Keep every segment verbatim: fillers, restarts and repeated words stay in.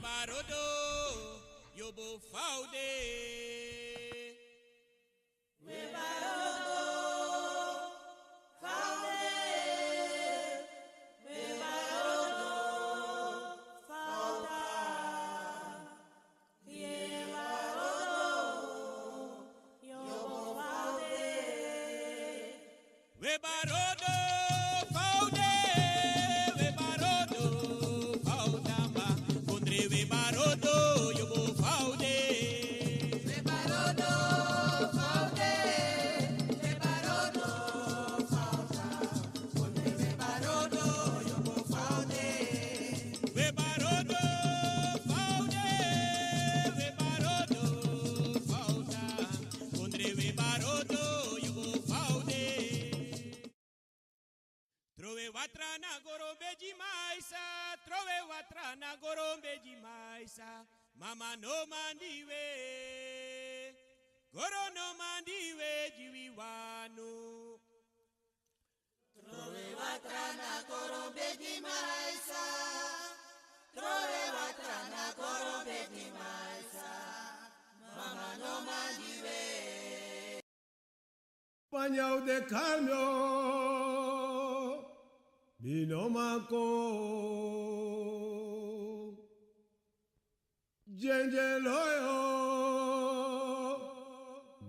Barodo, yobo faude. We barodo, faude. We barodo, fauda. Ye barodo, yobo faude. We barodo, faude, we barodo, faudamba. Kondre we barodo, yobo faude. We barodo, faude, we barodo, fauda. Kondre we barodo, yobo faude. We barodo, faude, we barodo, fauda. Kondre we barodo, yobo faude. Trowe watra na gorombe di maisa, trowe watra na gorombe di maisa. Mama no mandi we, goro no mandi we di wi wanu. Trowe watra na gorombe di maisa, trowe watra na gorombe di maisa. Mama no mandi we. Panya u de kalmio, mi no man kon. Dyenye loyo,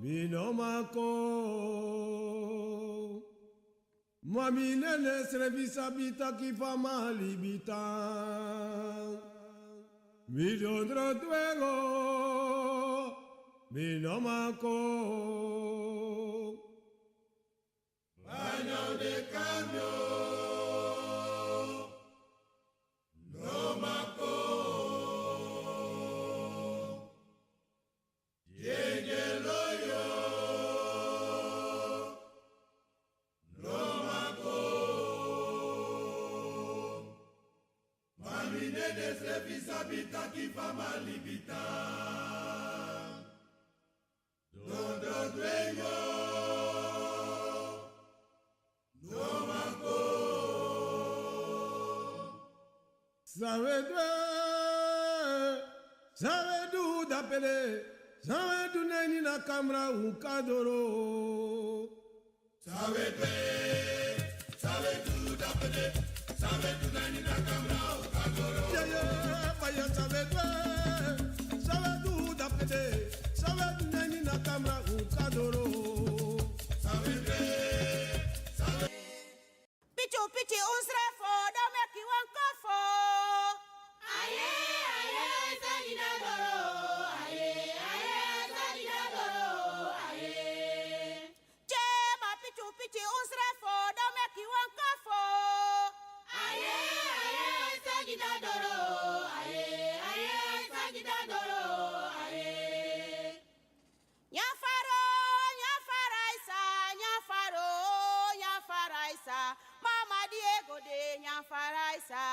mi no man kon. Ma mi nene srefi sabi taki fa mi a libi tan. Mi dondro dwengo, mi no man kon. Panya u de kalmio, no man kon. Dyenye loyo, no man kon. Ma mi nene srefi sabi taki fa mi a libi tan. Dondro dwengo, no man kon. San we du, san we du dapede, san we du na ini a kamra un kan doro. San we du, san we du dapede, san we du na ini a kamra un kan doro. Yeah, yeah, fire, san we du, san we du dapede, san we du na ini a kamra un kan doro. San we du, san we Piti piti un srefi o, dan meki wan kofo. Aye, aye, sani na doro. Aye, aye, sani na doro. Aye. Tye ma piti piti un srefi o, dan meki wan kofo. Aye, aye, sani na doro. Aye, aye, sani na doro. Aye. Nyan faro, nyan faraisa, nyan faro, nyan faraisa. Mama di e go de, nyan faraisa.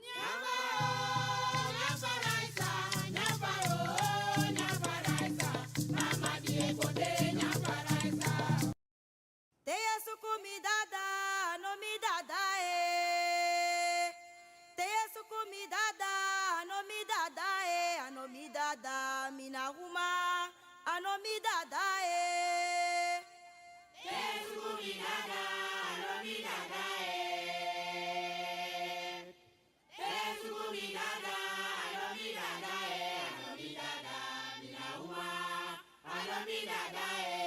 Nyan faro, nyan faraisa, nyan faro, nyan faraisa. Mama di e go de, nyan faraisa. Te yu e suku mi dada, a no mi dada e. Te yu e suku mi dada, a no mi dada e, a no mi dada, mi na uma, a no mi dada e. Te yu e suku mi dada, a no mi dada e. Te yu e suku mi dada, a no mi dada e, a no mi dada, mi na uma, a no mi dada e.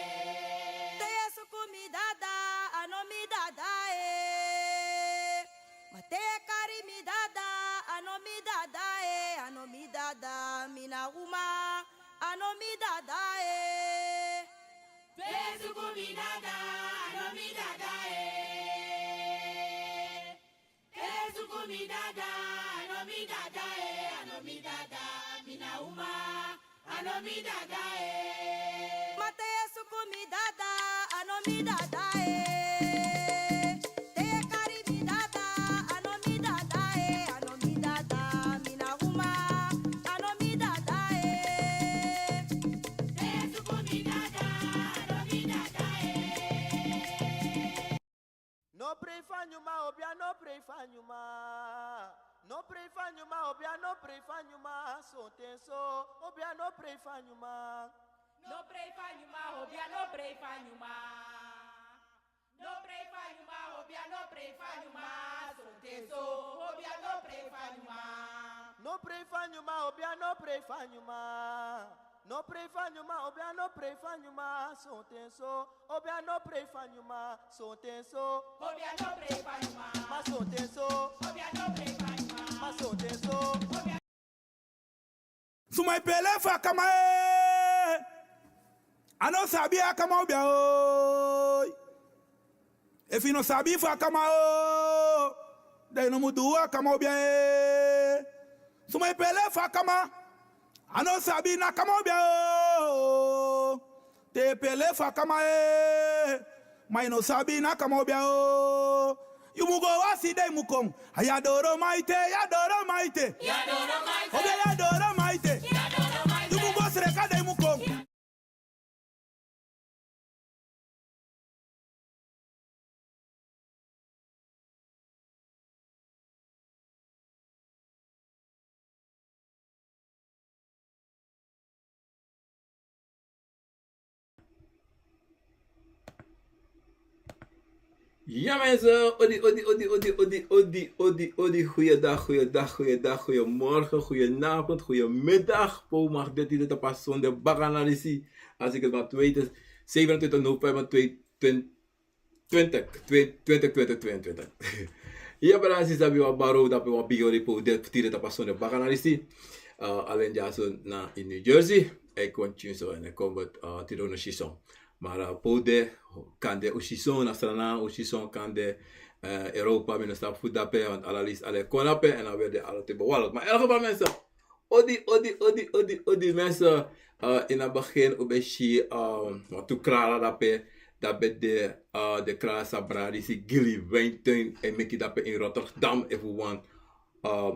Te yu e suku mi dada, a no mi dada e. Ma te yu e kari mi dada, a no mi dada e, a no mi dada, mi na uma, a no mi dada e. Te yu e suku mi dada, a no mi dada e. Te yu e suku mi dada, a no mi dada e, a no mi dada, mi na uma, a no mi dada e. Ma te yu e suku mi dada, a no mi dada e. Te yu e kari mi dada, a no mi dada e, a no mi dada, mi na uma, a no mi dada e. Te yu e suku mi dada, a no mi dada e. No prei fu a nyuma, obia no prei fu a nyuma. No prei Prei fa nyuma, obia no prei fa nyuma, sonten so, obia no prei fa nyuma. No prei fa nyuma, obia no prei fa nyuma. No prei fa nyuma, obia no prei fa nyuma, sonten so, obia no prei fa nyuma. No prei fa nyuma, obia no prei fa nyuma. No prei fa nyuma, obia no prei fa nyuma, sonten so, obia no prei fa nyuma, sonten so. Obia no prei fa nyuma. Ma sonten so. Obia no prei fa nyuma. Ma sonten so. Obia Suma e pele fu a kama e. A no sabi a kama obia o. Efu yu no sabi fu a kama o, dan yu no mu du a kama obia e. Suma e pele fu a kama. A no sabi na kama obia o. Te pele fu a kama e. Ma yu no sabi na kama obia o. Yu mu go wasi dan yu mu kon. A ya doro maite, ya doro maite. Ya doro maite. Obia ya doro maite. Ya doro maite. Yu mu go sreka dan yu mu kon. Ya mensen, odi, odi, odi, odi, odi, odi, odi, odi, odi, goeiedag, goeiedag, goeiedag, goeiemorgen, goedenavond, goeiemiddag. Po mag dit niet op zonde baganalisi. Als ik het maar weet is zevenentwintig november tweeduizend twintig, twe-, twintig, twintig, tweeëntwintig. Ya, brada, sisa, mi wan baro, dape wan bigi odi po de tide tapu a sonde baganalisi. Eh, Allen Jason na in New Jersey. E kon tyun so, èn e kon bot, eh, tide un no si so. Ma, eh, po de, kande un si so na Sranan, un si so kande, eh, Europa, mi no sabi fu dape, want ala leisi ala e kon dape, èn a weri de ala te bewalot. Ma in elk geval, mensen, odi, odi, odi, odi, odi, mensen. Eh, in a begin un ben si, eh, wantu krala dape, dape de, eh, de krala san a brada disi Gilly Wijntuin e meki dape in Rotterdam, efu wan, eh,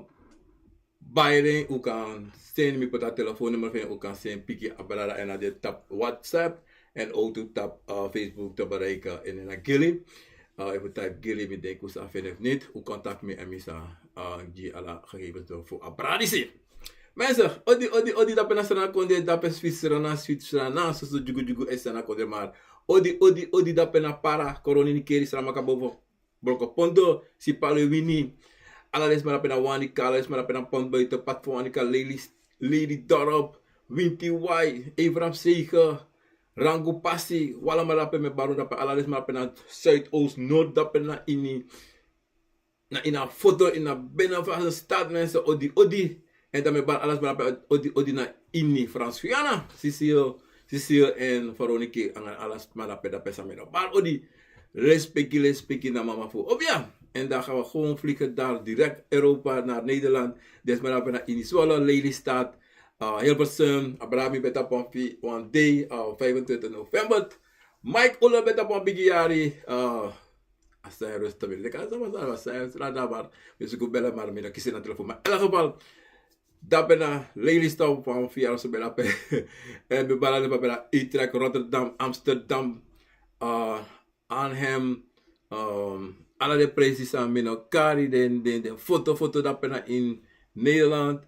bai en, un kan seni, mi poti a telefoonnummer fu en, un kan seni piki a brada èn a de tapu WhatsApp èn ook tapu, eh, Facebook te bereiken. Èn na Gilly. Eh, efu type Gilly, mi denki un sa feni, efu niet, un contact mi èn mi sa, eh, gi ala gegevens fu a brada disi. Mensen, odi, odi, odi, dape na Sranan kondre, dape Switzerland, Switzerland, soso dyugu dyugu e Sranan kondre, maar odi, odi, odi, dape na Para, Koronenikeri, Sranan Makabofo, Brokopondo, Sipaliwini, ala den sma dape na Wanica, ala den sma dape na Pont Buiten, Pad van Wanica, Lely, Lelydorp, Winti Wai, Everamsege, Rangupasi, un alamala dape, mi e bari un dape, ala den sma dape na Zuidoost, Noord dape na ini, na ini a foto, ini a Binnenvastenstad, mensen, odi, odi. Èn dan mi e bari ala sma dape odi, odi na ini Frans Guyana. Cecile, Cecile èn Veronica, nanga ala sma dape, dape san mi no bari odi. Lespeki, lespeki na mama fu obia. En dan gaan we gewoon vliegen daar direct Europa naar Nederland. Den sma dape na ini Zwolle, Lelystad, eh, Hilversum, a brada mi ben tapu wan fi-, wan dei, eh, vijfentwintig november. Mike Uller ben tapu wan bigi yari, eh, a san e rust mi. Leki a sama san, a san e rust na dabar. Mi suku bel en, maar mi no kisi na telefoon. Maar in elk geval, dape na Lelystad, fu wan fi yari so ben dape. En mi bari den dape na Utrecht, Rotterdam, Amsterdam, eh, Arnhem, ehm, ala den presi san mi no kari den, den, den foto, foto dape na in Nederland.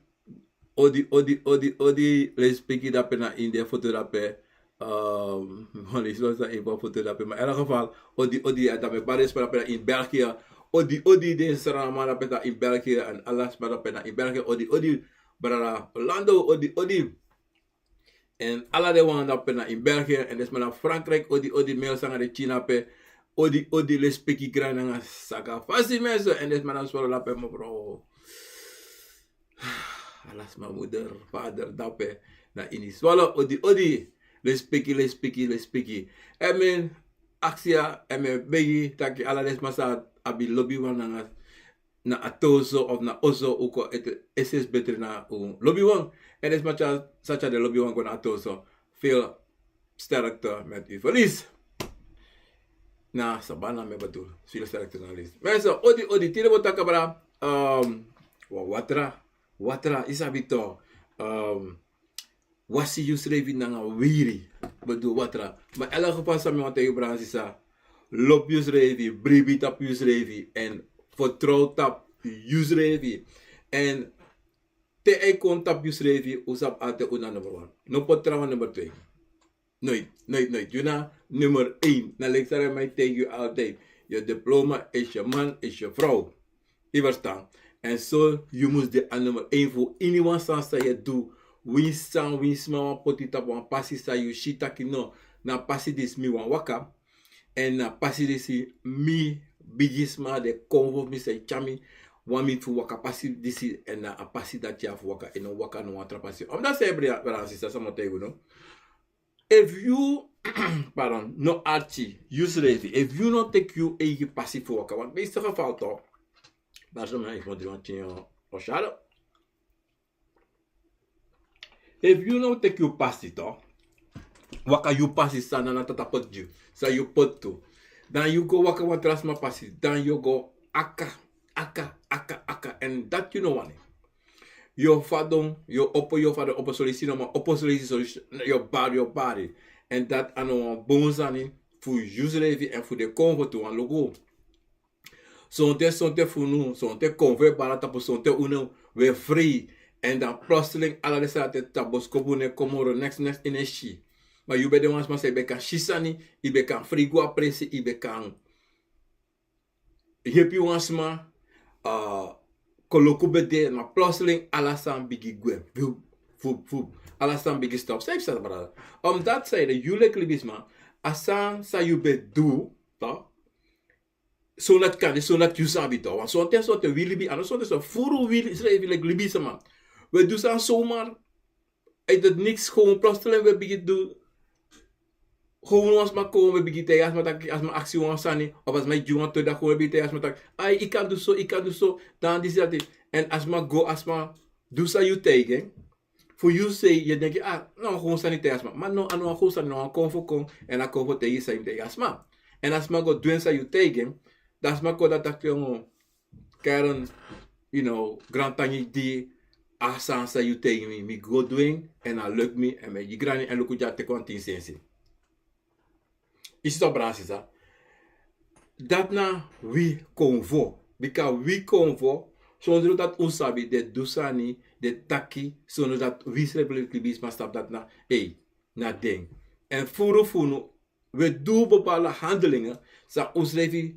Odi, odi, odi, odi, lespeki dape na ini den foto dape. Ehm, mi wani leisi wan sani fu a foto dape, maar in elk geval, odi, odi, ya, dan mi e bari den sma dape na ini België. Odi, odi, den Sranan dape na ini België, en ala sma dape na ini België. Odi, odi, brada Orlando, odi, odi. En ala den wan dape na ini België, en den sma na Frankrijk, odi, odi, mi e sanga den China pe. Odi, odi, lespeki, grani nanga saka fasi, mensen, en den sma na Zwolle dape, mevrouw. Ala sma, moeder, vader, dape na ini Zwolle, odi, odi. Lespeki, lespeki, lespeki. En mi e aksi, en mi e begi taki ala den sma san abi lobiwan nanga na a toso of na oso, un kon ete, esi esi betri na un lobiwan. En den sma san tyari den lobiwan go na a toso, veel sterkte met uw verlies. Na Sabana, mi e bedoel. Veel sterkte na verlies. Mensen, odi, odi, tide bo taki, brada. Ehm, wa-, watra, watra, yu sabi toch. Ehm, wasi yusrefi nanga weri. Bedoel, watra. Maar in elk geval, san mi wani taigi yu, brada, sisa, lobi yusrefi, bribi tapu yusrefi, en vertrouw tapu yusrefi. En te a e kon tapu yusrefi, un sabi altijd un na nummer wan. No poti trawan nummer twee. Nooit, nooit, nooit. Yu na nummer één. Na leki san mi e taigi yu altijd. Yu diploma is yu man, is yu vrouw. Yu verstan? En so yu mus de a nummer één fu iniwan sani san yu e du. Winsi san, winsi sma wan poti yu tapu wan pasi san yu si taki no, na a pasi disi mi wani waka. En na a pasi disi mi bigisma, den konfo fu mi san e tyari mi, wani mi fu waka pasi disi, en na a pasi dati yu abi fu waka, en no waka no wan tra pasi. Omdat san e bri, brada nanga sisa, san mi o taigi unu. Efu yu, pardon, no arki yusrefi, efu yu no teki yu eigi pasi fu waka, want meeste geval toch, daar zo mijn eigen drie, want tien jaar of zo. Efu yu no teki yu pasi toch, waka yu pasi san na Tata poti yu, san yu poti tu, dan yu go waka wan tra sma pasi, dan yu go aka, aka, aka, aka, en dati yu no wani. Yu o fadon, yu o opo, yu o fadon, opo solisi no, ma opo solisi, solisi, yu o bari, yu o bari. En dati a no wan bun sani fu yusrefi en fu den konfo tu. Wan luku. Sonten, sonten fu unu, sonten konfo e bari na tapu, sonten unu, wi e frei. En dan plotseling ala den sani dati, tapu boskopu, no e kon moro, neks, neks yu no e si. Ma yu ben de wan sma san yu ben kan si sani, yu ben kan frei go a presi, yu ben kan yepi wan sma, ah, koloku ben de, ma plotseling ala sani bigin gwe. Vup, vup, vup. Ala sani bigin stop. San yu sabi, brada? Omdat san ede, yu leki libisma, a sani san yu ben du, toch? Sonten kan, sonten yu sabi toch. Want sonten, sonten wi libi, a no sonten so, furu wi srefi leki libisma. Wi e du sani zomaar. Uit het niks, gewoon plotseling wi e bigin du. Gewoon wan sma kon, wi e bigin taigi a sma taki, a sma aksi wan sani, of a sma e gi wan tori, dan gewoon wi e bigin taigi a sma taki, ai, yu kan du so, yu kan du so, dan disi, dati. En a sma go, a sma du san yu taigi en. Fu yu sei, yu e denki, ah, na wan gewoon sani yu taigi a sma. Ma no, a no wan gewoon sani, na wan konfo kon, en a konfo taigi yu san yu mus taigi a sma. En a sma go du en san yu taigi en, dan a sma kon dan taki, oh, Karen, you know, grantangi di a sani san yu taigi mi, mi go du en, en a lukt mi, en mi e gi grani, en luku, dya teki wan tin sensi. Yu si toch, brada nanga sisa? Dati na wi konfo. Bika wi konfo, sondro dati un sabi, den e du sani, den e taki, sondro dati wi srefi leki libisma sabi dati na, ei, na den. En furu fu unu, wi e du bepaalde handelingen san un srefi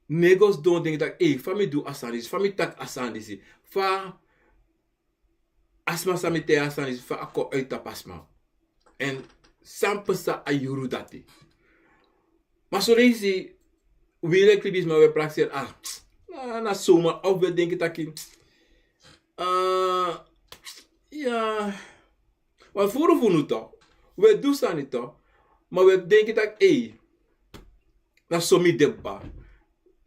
no e go sidon denki taki, ei, fa mi du a sani disi, fa mi taki a sani disi, fa a sma san mi taigi a sani disi, fa a kon uit tapu a sma. En san pasa a yuru dati. Ma son leisi, wi leki libisma wi e prakseri, ah, na, na zomaar, of wi e denki taki, ah, ya, want furu fu unu toch, wi e du sani toch, ma wi e denki taki, ei, na so mi de kba.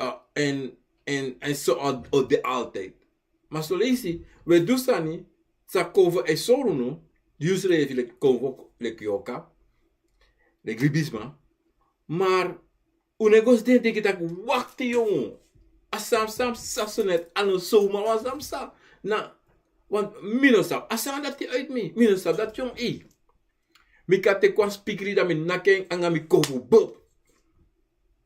Ah, en, en, en so o, o de altijd. Ma son leisi, wi e du sani san konfo e sori unu, yusrefi leki konfo, leki yorka, leki libisma. Maar un no e go sidon denki taki, wakti yongu. A sani san mi sa so net, a no zomaar wan sani mi sa. Na, want mi no sabi a sani dati uit mi. Mi no sabi dati yongu, ei. Mi kan teki wan spikri dan mi naki en nanga mi kofu, bob.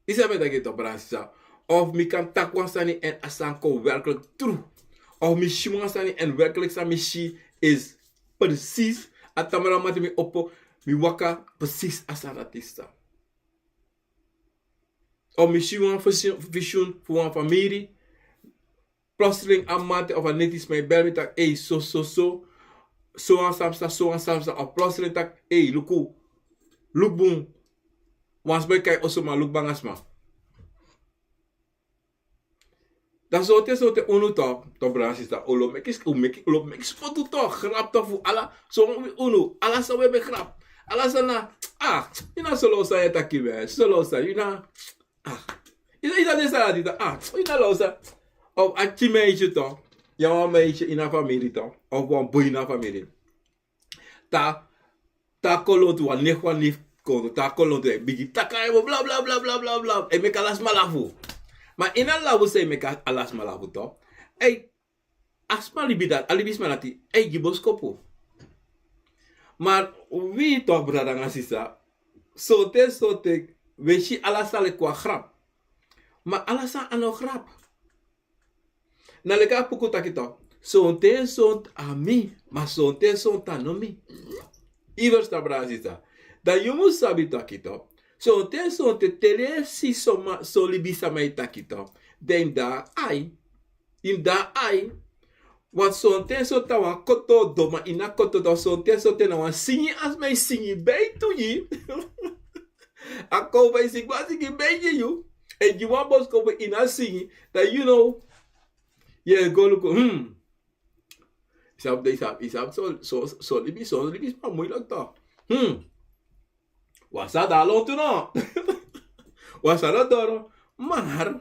Yu sabi san mi e taki toch, brada nanga sisa? Of mi kan taki wan sani en a sani kon werkelijk tru. Of mi si wan sani en werkelijk san mi si is precies. A tamara mati mi opo, mi waka precies a sani dati, sisa. Of mi si wan visioen, visioen fu wan famiri. Plotseling a mati of a neti sma e bel mi taki, ei, so, so, so, so wan sani psa, so wan sani psa. Of plotseling taki, ei, luku, luku bun. Wan sma e kai oso, ma luku banga sma. Dan sonten, sonten unu toch, toch, brada nanga sisa, un lobi meki, un meki, un lobi meki spotu toch, grap toch fu ala. So unu, ala san wi e meki grap. Ala san na, ah, yu na so lo san yu e taki, man. So lo san, yu na, ah, yu na, yu na den sani dati, ah, yu na lo san. Of a pikin meisje toch, ya wan meisje ini a famiri toch, of wan boi ini a famiri. Te a kon lontu, wan neef, wan neef kon, te a kon lontu, e bigin taki na en, bla, bla, bla. E meki ala sma lafu. Ma ini a lafu san e meki ala sma lafu toch, ei, a sma libi dati, a libisma dati, ei, gi boskopu. Maar wi toch, brada nanga sisa, sonten, sonten wi e si ala sani leki wan grap. Ma ala sani a no grap. Na leki a puku taki toch, Sonten sonten a mi, ma sonten sonten a no mi. Yu ferstan, brada sisa? Dan yu mus sabi taki to, sonten sonten te yu e si soma, son libisma e taki to, dan yu mus de na ai. Yu mus de na ai. Want sonten sonten a wan koto doma ini a koto doma, sonten sonten na wan singi a sma e singi bei tu yu. A kon fu a e singi wan singi bei gi yu, e gi wan boskopu ini a singi, dan yu no, yu e go luku, hmm. Yu sabi, yu sabi, yu sabi, son, son, son libi, son libisma muilik to. Hmm. Wan sani de na lontu no. Wan sani no doro. Maar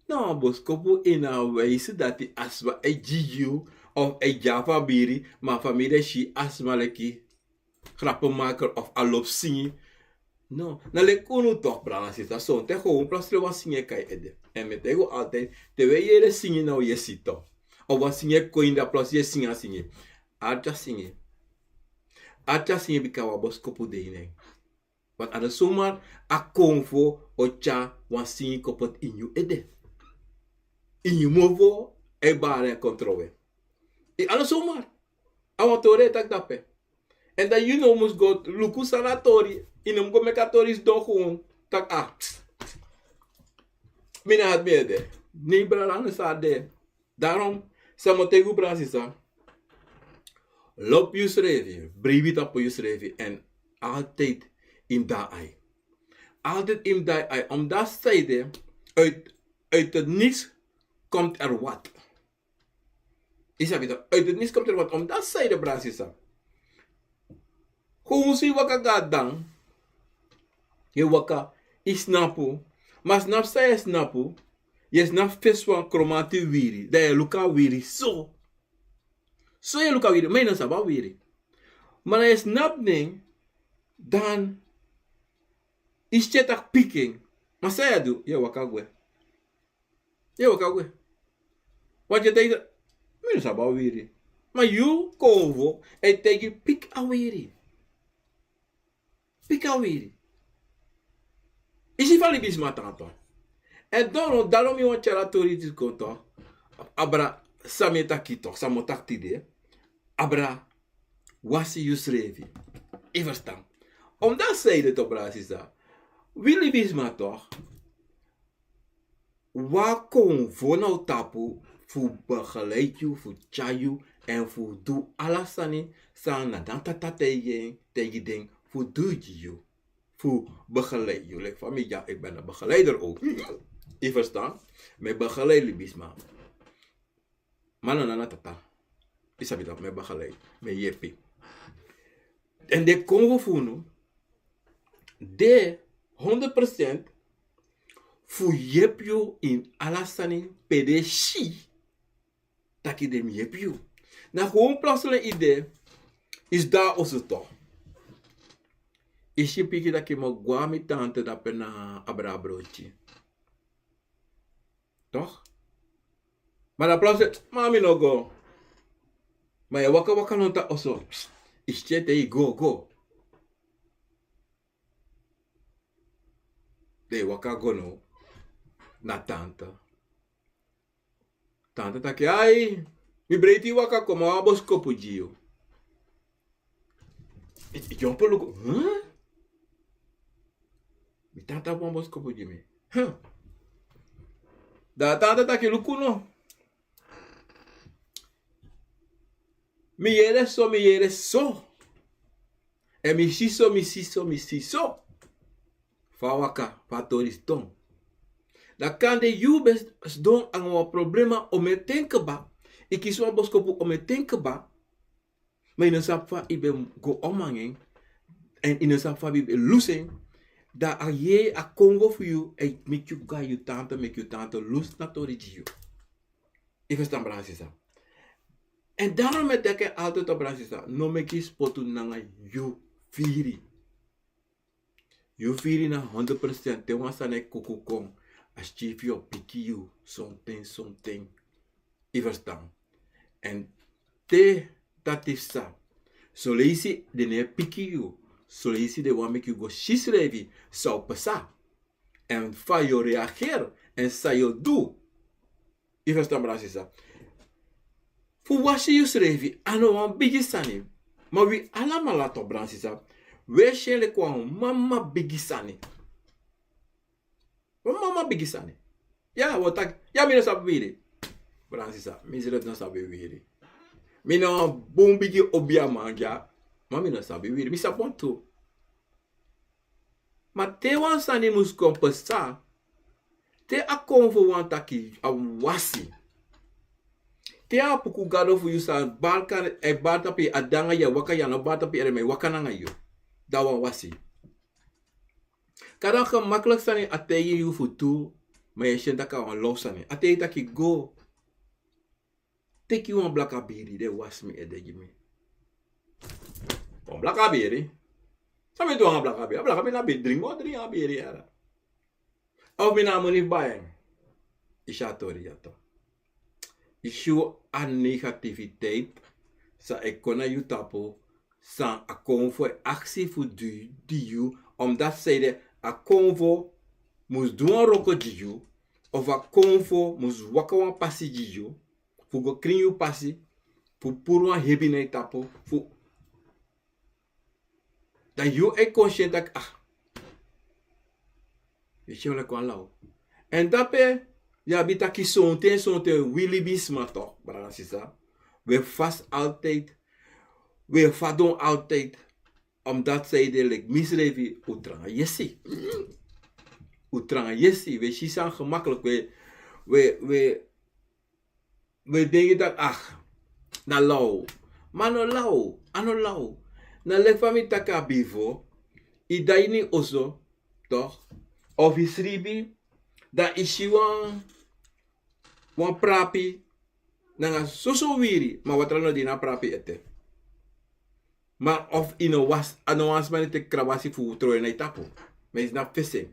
na wan boskopu ini a wijze dati a sma e gi yu of e gi a famiri, ma a famiri e si a sma leki grappenmaker of a lobi singi. No, na leki unu toch, brada sisa, sonten gewoon plotseling wan singi e kon na yu ede. En mi e taigi unu altijd, te wi e yere singi na wi yesi toch, of wan singi e kon ini a plotseling yu e singi a singi. Arki a singi. Arki a singi, bika wan boskopu de ini en. Want a no zomaar a konfo o tyari wan singi kon poti ini yu ede, ini yu mofo, e bari en kontrowe. A no zomaar. A wan tori e taki dape. En dan yu no mus go luku san na a tori. Yu no mus go meki a tori sidon gewoon taki, ah, mi no abi mi ede. Nee, brada, a no so a de. Daarom, san mi o taigi unu, brada sisa, lobi yusrefi, bribi tapu yusrefi, en altijd yu mus de na ai. Altijd yu mus de na ai, omdat sanede, uit, uit het niets komt er wat. Yu sabi toch, uit het niets komt er wat, omdat sanede, brada sisa, gewoon so yu waka go na dan, yu e waka, yu e snapu, ma snapu san yu e snapu, yu e snapu fesi wan kromanti wiri, dan yu e luku a wiri so. So yu e luku a wiri, ma yu no sabi a wiri. Ma dan yu e snapu nen, dan yu si taki piki en. Ma san yu e du, yu e waka gwe. Yu e waka gwe. Want yu e taigi, mi no sabi a wiri. Ma yu konfo e taigi piki a wiri. Piki a wiri. Yu si fa libisma tan toch. En dan, dan mi wani tyari a tori disi kon toch. Abra san mi e taki toch, san mi o taki tide. Abra wasi yusrefi. Yu ferstan? Omdat sanede toch, brada sisa, wi libisma toch, wi kon fu na un tapu fu begeleid yu, fu tyari yu, en fu du ala sani san na dan tata taigi en, taigi den fu du gi yu, fu begeleid yu. Leki fa mi dya, ik ben een begeleider ook. Yu ferstan? Mi e begeleid libisma. Ma no na tata. Yu sabi dati, mi e begeleid, mi e yepi. En den konfo fu unu de honderd procent fu yepi yu ini ala sani pe den si taki den mus yepi yu. Na gewoon plotseling yu de, yu sidon na oso toch. Yu si piki taki mi o go na mi tante dape na abra a broti. Toch? Ma dan plotseling, ma mi no go. Ma yu e waka waka lontu na oso. Yu si te yu go, go. Dan yu waka go now na tante. Tante taki, ai, mi breiti waka kon, mi abi wan boskopu gi yu. Yu, yu dyompo luku, huh? Mi tante abi wan boskopu gi mi. Huh? Dan a tante taki, luku no. Mi yere so, mi yere so. En mi si so, mi si so, mi si so. Fa a waka, fa a tori sidon. Dan kande yu ben sidon nanga wan problema omeni ten kaba. Yu kisi wan boskopu omeni ten kaba. Ma yu no sabi fa yu ben go omeni en. En yu no sabi fa yu ben lusu en. Dan a yeye, a konfo fu yu e meki yu go na yu tante, meki yu tante lusu na tori gi yu. Yu ferstan, brada sisa? En daarom mi e taki altijd, brada sisa, no meki spotu nanga yu firi. Yu firi na honderd procent, te wan sani e kuku kon, a skin fu yu o piki yu sonten, sonten. Yu ferstan? En te dati psa, son leisi den no e piki yu, son leisi den wani meki yu go si yusrefi san o psa. En fa yu o reageer, en san yu o du. Yu ferstan, brada sisa? Fu wasi yusrefi a no wan bigi sani. Ma wi alamala to, bransisa, wi e si en leki wan mama bigi sani. Wan mama bigi sani. Ya, wi o taki, ya, mi no sabi wiri. Bransisa, misrefi no sabi wiri. Mi no wan bun bigi obiaman dya. Ma mi no sabi wiri, mi sabi wantu. Ma te wan sani mus kon pasa, te a konfo wani taki a wasi, te a puku gado fu yu san bari kan, e bari tapu yu, a de nanga yu, a waka, yu a no bari tapu yu, ma e waka nanga yu. Dan wan wasi. Kari a gemakliki sani a taigi yu fu du, ma yu e si en taki a wan low sani. A taigi yu taki go teki wan blaka biri, den wasi mi ede gi mi. Wan blaka biri? San mi du nanga blaka biri? A blaka biri na biri, dringi wan dringi a biri, yara. Of mi na a moni fu bai en. Yu si a tori ya to. Yu si a negativiteit san e kon na yu tapu, san a konfo e aksi fu du gi yu, omdat san ede, a konfo mus du wan wroko gi yu, of a konfo mus waka wan pasi gi yu, fu go krin yu pasi, fu puru wan hebi na yu tapu, fu, dan yu e kon si en taki, ah, yu e si en leki wan law. Èn dape yu abi taki sonten, sonten wi libisma to, brada, sisa, wi e fasi altijd, wi e fadon altijd, omdat san ede, leki misrefi, un tranga yesi. Un tranga yesi, wi e si san gemakliki, wi e, wi e, wi e wi e denki taki, ah, na law. Ma a no law, a no law. Na leki fa mi taki a bifo, yu de na ini oso, toch? Of yu sribi, dan yu si wan, wan prapi, nanga soso wiri, ma watra no de ini a prapi ete. Ma of yu no wasi, a no wan sma e teki krabasi fu trowe na yu tapu. Ma yu si na fesi en.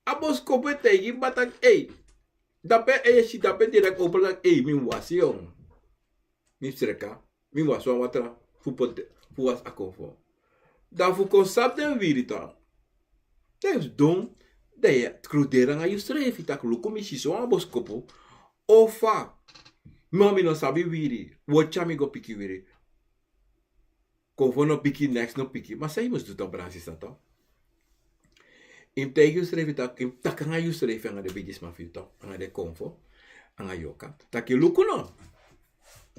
A boskopu e taigi mi taki, ei, dape e si, dape direct opo taki, ei, mi mus wasi, yongu. Mi mus sreka, mi mus wasi wan watra fu poti, fu wasi a konfo. Dan fu kon sabi den wiri, toch, te yu sidon, dan yu e kruderi nanga yusrefi taki luku, mi si so wan boskopu. Of fa, ma mi no sabi wiri, wi o tyari mi go piki wiri. Konfo no piki, neks no piki. Ma san yu mus du, toch, brada, sisa, toch? Yu mus taigi yusrefi taki, yu mus taki nanga yusrefi, nanga den bigisma fu yu, toch, nanga den konfo, nanga yorka, taki luku no.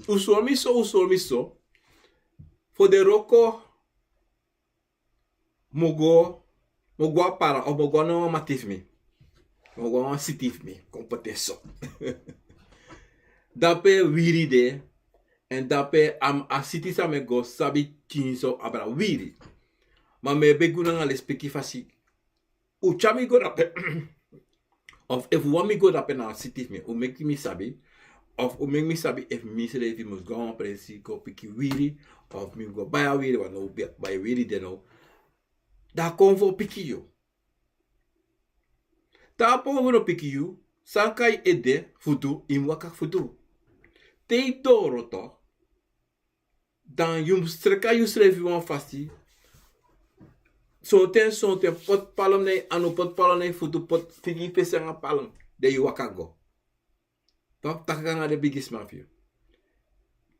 Un sori mi so, un sori mi so. Fu den wroko mi o go, mi o go a para, of mi o go na wan mati fu mi. Mi o go na wan siti fu mi, kon poti en so. Dape wiri de, èn dape a, a siti san mi e go sabi pikinso abra wiri. Ma mi e begi un nanga lespeki fasi. Un tyari mi go dape. Of efu un wani mi go dape na a siti fu mi, un meki mi sabi. Of un meki mi sabi efu misrefi mus go na wan presi go piki wiri. Of mi go bai a wiri, want now bai wiri de now. Dan a konfo piki yu. Te a konfo no piki yu, san kon na yu ede fu du, yu mus waka fu du. Te yu doro, toch, dan yu mus sreka yusrefi wan fasi. Sonten, sonten, poti palm na yu anu, poti palm na yu futu, poti figi fesi nanga palm. Dan yu waka go. Toch, taki nanga den bigisma fu yu.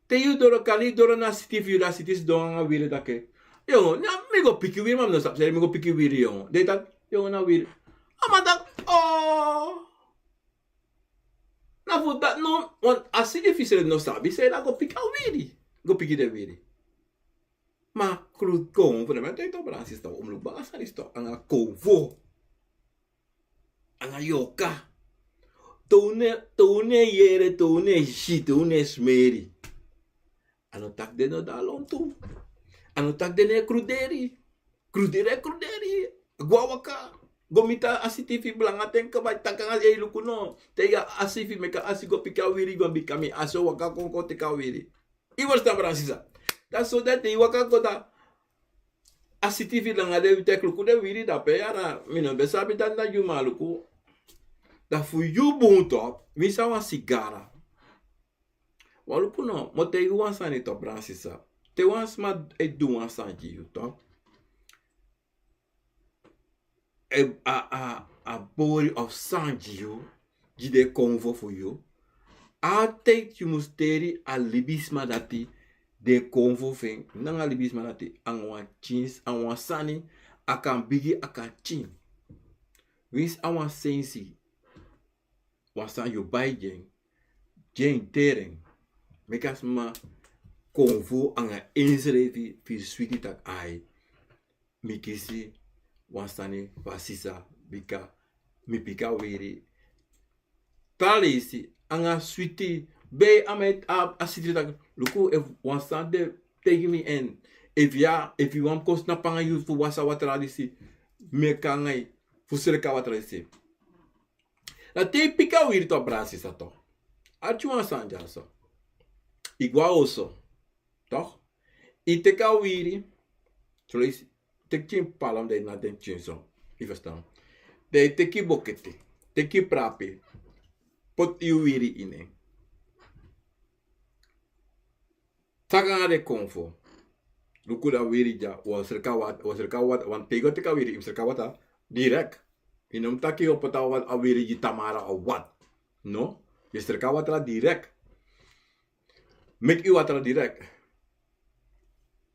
Te yu doro, kande yu doro na a siti fu yu, dan a siti sidon nanga wiri taki: Yongu, na mi go piki wiri, ma mi no sabi san mi go piki wiri, yongu. Den taki: Yongu, na wiri. A man taki: Oh. Na fu dati no, want a siti fu yu srefi no sabi san ede a go piki a wiri. Go piki den wiri. Ma krudu konfo, na mi e taigi yu, toch, brada, sisa, un mus luku baka sani, toch, nanga konfo. Nanga yorka. Te un no e, te un no e yere, te un no e si, te un no e smeri. A no taki den no de na lontu. A no taki den no e kruderi. Kruderi e kruderi. Go a waka. Go miti a siti fu yu, blanga ten kaba, taki nanga en: Ei, luku no. Te yu a asi fu yu, meki a asi go piki a wiri, go bika mi asi o waka kon, kon teki a wiri. Yu ferstan, brada, sisa? Dan so dati yu waka go, dan a siti fu yu langa den, yu taki luku den wiri dape, yara, mi no ben sabi dati na yu, ma luku. Dan fu yu bun, toch, winsi a wan sigara. Wan luku no, mi o taigi wan sani, toch, brada, sisa. Te wan sma e du wan sani gi yu, toch, e, a, a, a bori of san gi yu, gi den konfo fu yu, Altijd yu mus teri a libisma dati, den konfo fu en nanga libisma dati, anga wan tins, anga wan sani, a kan bigi, a kan tyin. Winsi a wan sensi, wan sani yu bai gi en, gi en, teri en. Meki a sma konfo anga ensrefi fu yu switi taki ai, mi kisi wan sani fu a sisa, bika mi piki a weri. Tra leisi, anga switi, bei a man e, a, a sitri taki, luku, efu wan sani de taigi mi en, efu ya, efu yu wani kon snapu anga yu fu wasi a watra disi, mi e kon anga yu fu sreka a watra disi. Dan te yu piki a wiri tu, a brada sisa tu. Arki wan sani dyaso. Yu go na oso. Toch? Yu teki a wiri. Soleisi, teki tyin palm, dan yu nati en tyin so. Yu ferstan? Dan yu teki bokiti, teki prapi, poti yu wiri ini en. Taki nanga den konfo. Luku, dan wiri dya, wan sreka watra, wan sreka watra, want te yu go teki a wiri, yu mus sreka watra direct. Yu no mus taki yu o poti a wiri gi tamara of wat. No, yu sreka watra direct. Meki yu watra direct.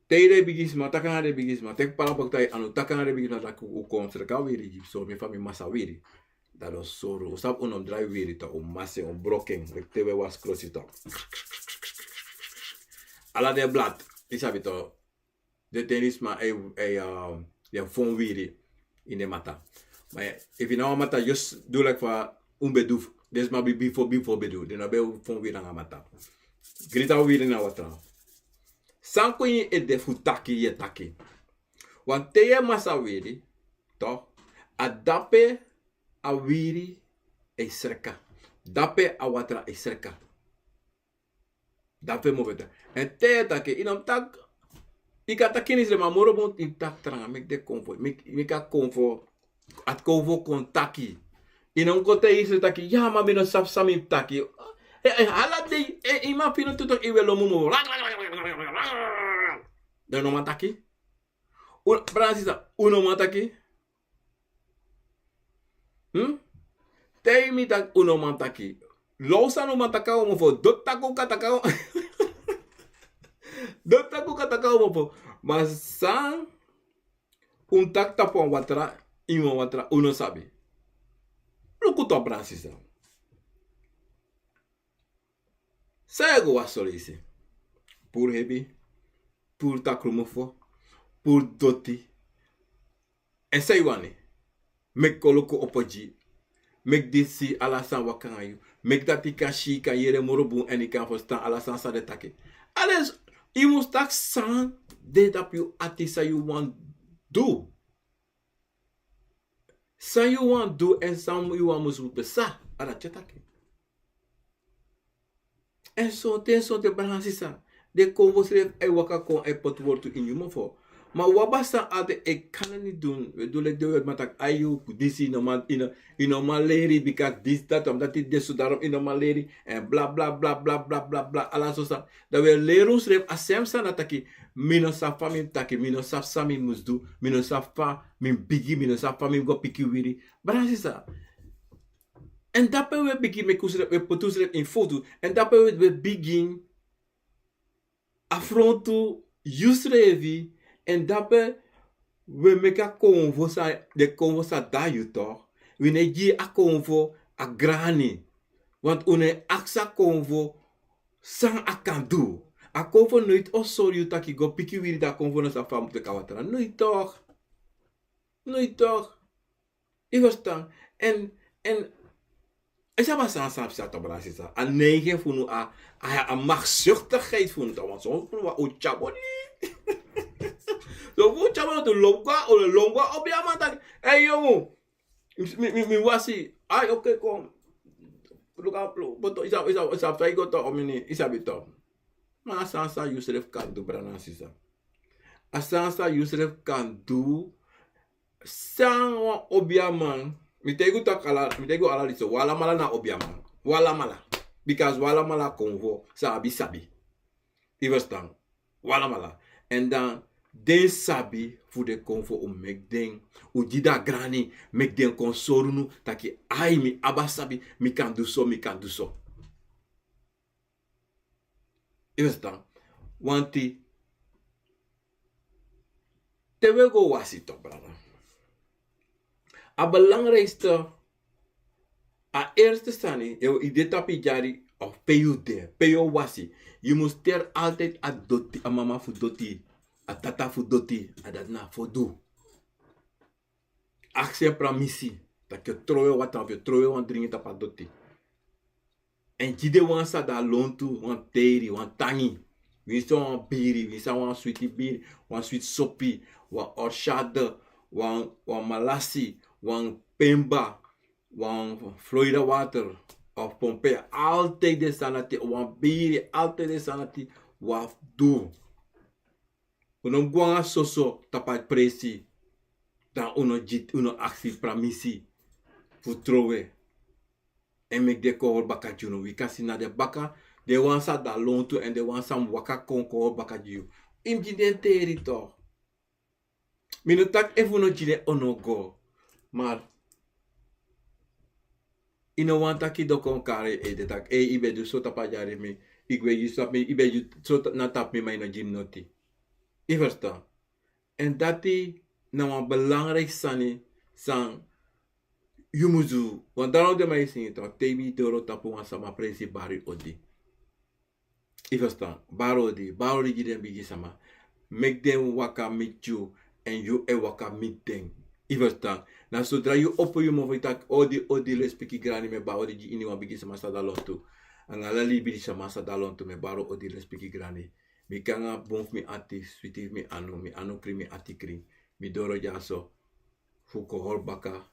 Te yu de bigisma, taki nanga den bigisma, teki palm, poti na yu anu, taki nanga den bigisma taki un kon sreka wiri gi so, mi fa mi masa wiri. Dan den o sori un. Un sabi un no mus drai wiri tu, un masi en, un broko en, leki te un e wasi krosi tu. Ala den blad, yu sabi tu, den ten di sma e, e, um, den fon wiri ini den mata. Ma efu na wan mata, just du leki fa un ben du, den sma ben bifo, bifo ben du, den no ben fon wiri nanga mata. Griti a wiri na watra. San kon ini yu ede fu taki, yu e taki. Want te yu e masa wiri, toch, a dape a wiri e sreka. Dape a watra e sreka. Dape moveta. En te yu e taki, yu no mus taki, yu kan taki ini srefi, ma moro bun yu taki tranga, meki den konfo, meki, meki a konfo, a konfo kon taki. Yu no mus kon taigi srefi taki, ya, ma mi no sabi san mi mus taki. E, e, ala dei, e, yu man fini tu, toch, yu e lon mumu. Dan yu no man taki. Un, brada sisa, un no man taki. Hmm? Te mi taki un no man taki. Lo san un man taki a wan mofo, doti taki un kan taki a wan. Doti taki un kan taki a wan mofo. Ma san un taki tapu wan watra, ini wan watra, un no sabi. Luku tu, brada sisa. San yu e go wasi soleisi? Puru hebi, puru takru mofo, puru doti. En san yu wani? Meki koloku opo gi yu. Meki disi, ala sani waka nanga yu. Meki dati kan si, kan yere moro bun, èn yu kan ferstan ala sani san den taki. Ala, yu mus taki san de tapu yu ati, san yu wani du. San yu wani du èn san yu wani musu psa, a dati yu e taki. Èn sonten, sonten, brada sisa, den konfo srefi e waka kon e poti wortu ini yu mofo. Ma wi abi a sani ati e kan nanga yu du, wi e du leki den wetiman taki, ai, yu disi, yu no man, yu no, yu no man leri, bika disi, dati, omdat yu de so, daarom yu no man leri, èn bla, bla, bla, ala so sani. Dan wi e leri unsrefi a sem sani, na taki, mi no sabi fa mi mus taki, mi no sabi san mi mus du, mi no sabi fa mi mus bigin, mi no sabi fa mi mus go piki wiri. Brada sisa, èn dape wi e bigin meki unsrefi, wi e poti unsrefi ini fowtu. Èn dape wi e, wi e bigin afrontu yusrefi, èn dape wi e meki a konfo san, den konfo san de na yu, toch. Wi no e gi a konfo a grani. Want un no e aksi a konfo san a kan du. A konfo noiti o sori yu taki go piki wiri, dan a konfo no sabi fa a mus teki a watra. Noiti, toch. Noiti, toch. Yu ferstan? Èn, èn, yu sabi a sani san mi sa taki, brada sisa. A neiging fu unu, a, a, a machtszuchtigheid fu unu, toch, want son fu unu wani tyari boni. Son fu unu tyari boni, tu lon go, o lon go a obiaman taki, ei, yongu, mi, mi, mi wasi. Ai, oké, kon. Luku a, luku, boto, yu sabi, yu sabi, yu sabi, yu go, toch, o mini, yu sabi, toch. Ma a sani san yusrefi kan du, brada nanga sisa. A sani san yusrefi kan du, san wan obiaman, mi taigi un taki ala, mi taigi un ala disi, un alamala na obiaman. Un alamala. Because un alamala konfo, san abi sabi. Yu ferstan? Un alamala. Èn dan, den sabi fu den konfo un meki den, un gi den a grani, meki den kon sori unu taki, ai, mi abi a sabi, mi kan du so, mi kan du so. Yu verstan? Wanti te wi e go wasi tok, brada. A belangrijkste, a eerste sani, yu de tapu yu dyari of pe yu de, pe yu o wasi. Yu mus teri altijd a doti, a mama fu doti, a tata fu doti, a dati na fu du. Aksi en pramisi, taki yu o trowe watra of yu o trowe wan dringi tapu a doti. Èn gi den wan san de na lontu, wan teri, wan tangi. Winsi wan biri, winsi wan switi biri, wan switi sopi, wan orshade, wan, wan malasi, wan pemba, wan Florida water of Pompeia. Altijd den sani dati, wan biri, altijd den sani dati wi abi fu du. Un no mus go nanga soso tapu a presi, dan un no gi, un no aksi pramisi fu trowe. Èn meki den kon hori baka gi unu. Wi kan si na den baka, den wan san de na lontu èn den wan san mus waka kon, kon hori baka gi yu. Yu mus gi den teri tok. Mi no taki efu un no gi den, un no go. Maar yu no wani taki den kon kari yu ede taki, ei, yu ben du so tapu a dyari fu mi, yu ben du so tapu mi, yu ben du so na tapu mi, ma yu no gi mi noti. Yu verstan? Èn dati na wan belangrijk sani san yu mus du. Want daarom den man e singi tok, te yu doro tapu wan sama presi, bari odi. Yu verstan? Bari odi, bari odi gi den bigi sama. Meki den waka miti yu, èn yu e waka miti den. Yu verstan? Na sodra yu opo yu mofo, yu taki odi, odi, lespeki grani, mi e bari odi gi iniwan bigi sama san de na lontu. Nanga ala libisama san de na lontu, mi e bari odi, lespeki grani. Mi kon nanga bun fu mi ati, switi fu mi anu, mi anu krin, mi ati krin. Mi doro dyaso fu kon hori baka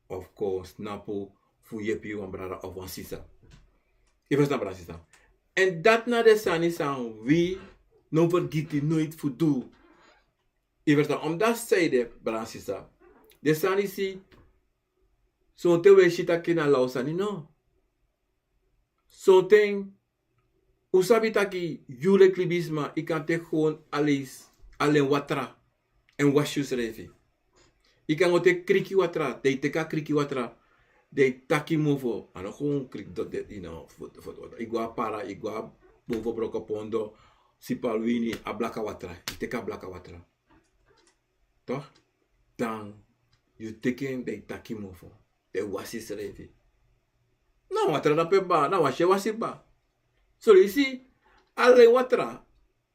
of kon snapu fu yepi wan brada of wan sisa. Yu verstan, brada, sisa? Èn dati na den sani san wi no fergiti noiti fu du. Yu verstan? Omdat san ede, brada, sisa, den sani disi, sonten wi e si taki na law sani, no. Sonten un sabi taki yu leki libisma, yu kan teki gewoon alen, alen watra èn wasi yusrefi. Yu kan go teki kriki watra, dan yu teki a kriki watra, dan yu taki mofo. A no gewoon kriki doti, yu no, foto, foto, foto. Yu go na Para, yu go na Bofo Brokopondo, Sipaliwini, a blaka watra. Yu teki a blaka watra. Toch? Dan yu teki en, dan yu taki mofo. Dan yu wasi yusrefi. Na watra na pe ba, na wasi e wasi ba. Soleisi, alen watra,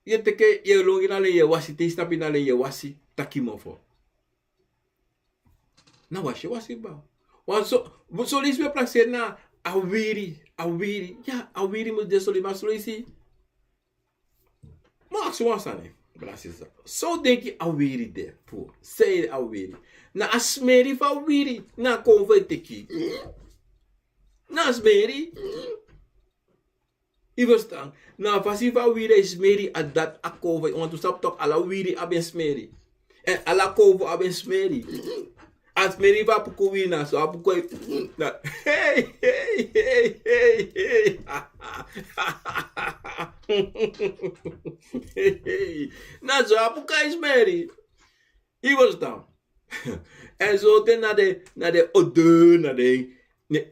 yu e teki, yu e lon ini alen, yu e wasi, te yu snapu ini alen, yu e wasi, taki mofo. Na wasi e wasi ba. Wan so, soleisi wi e prakseri na a wiri, a wiri. Ya, a wiri mus de soleisi, ma soleisi. Ma aksi wan sani, brada, sisa. San un denki a wiri de fu? San ede a wiri? Na a smeri fu a wiri, na a konfo e teki. Na a smeri. Yu verstan? Na a fasi fu a wiri e smeri, a dati a konfo. Wantu sabi tok, ala wiri abi en smeri. Èn ala konfo abi en smeri. A smeri fu a puku wiri na so a puku e, na, hey, hey, hey, hey, hey. Hey, hey. Na so a puku e smeri. Yu verstan? Èn so te na den, na den odeur, na den, ne,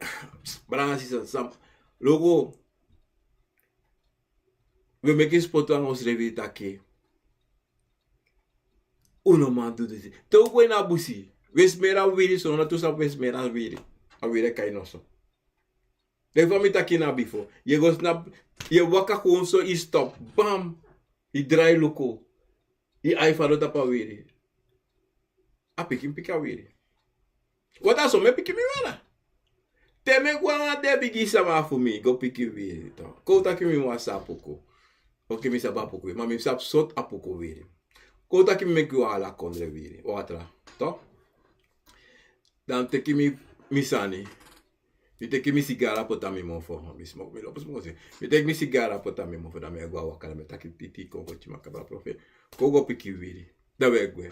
brada, sisa, san, luku. Wi e meki spotu nanga unsrefi taki un no man du disi. Te un go ini a busi, wi e smeri a wiri, so na tu sabi wi e smeri a wiri. A wiri e kai noso. Leki fa mi taki na bifo. Yu e go snapu, yu e waka kon so, yu stop. Bam! Yu drai luku. Yu ai fadon tapu a wiri. A pikin piki a wiri. Wata so mi e piki mi wara. Te mi e go nanga den bigi sama fu mi go piki wiri, toch. Kon un taki mi wani sa apuku. Oké, mi sabi apuku wiri. Ma mi sabi sortu apuku wiri. Kon un taki mi meki wan ala kondre wiri. Watra, toch. Dan mi teki mi, mi sani. Mi teki mi sigara poti na mi mofo. Mi smoke, mi lobi smoke. Mi teki mi sigara poti na mi mofo. Dan mi e go a waka, dan mi e taki titi kon go tyari makabra profe. Kon go piki wiri. Dan mi e gwe.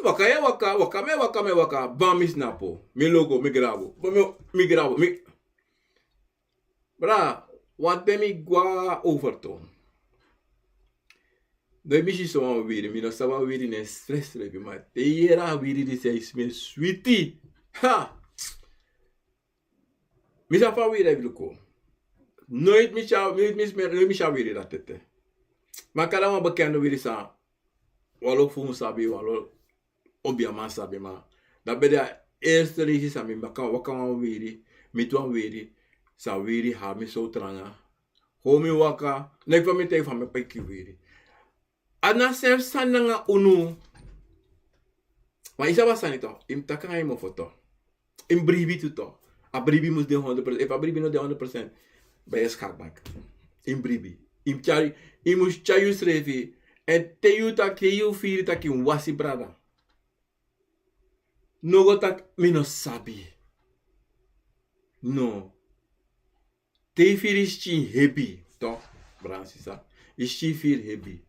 Waka, yu e waka, waka, mi e waka, mi e waka. Bam, mi snapu. Mi luku, mi grabu. Bam, mi, mi grabu. Mi, brada, wan ten mi go na Overtoom. Dan mi si so wan wiri, mi no sabi a wiri nen srefsrefi, ma te yu yere a wiri disi e smeri switi. Ha! Mi sabi fa a wiri e luku. Noit mi si a wiri dati ete. Ma kada wan bekende wiri san wan lo fu un sabi, wan lo obiaman sabi, ma dati ben de a eerste leisi san mi baka waka wan wiri, miti wan wiri san wiri hami so tranga. Ho mi waka, neki fa mi teki fa mi peki wiri. A na seri sani nanga unu. Ma yu sabi a sani to, yu mus taki nanga yu mofo to. Yu mus bribi tu to. A bribi mus de honderd procent. Efu a bribi no de honderd procent, ben yu e skakbak. Yu mus bribi. Yu mus tyari, yu mus tyari yusrefi. Èn te yu taki, te yu firi taki yu mus wasi brada, no go taki mi no sabi. No. Te yu firi yu skin hebi, to, brada sisa, yu skin firi hebi.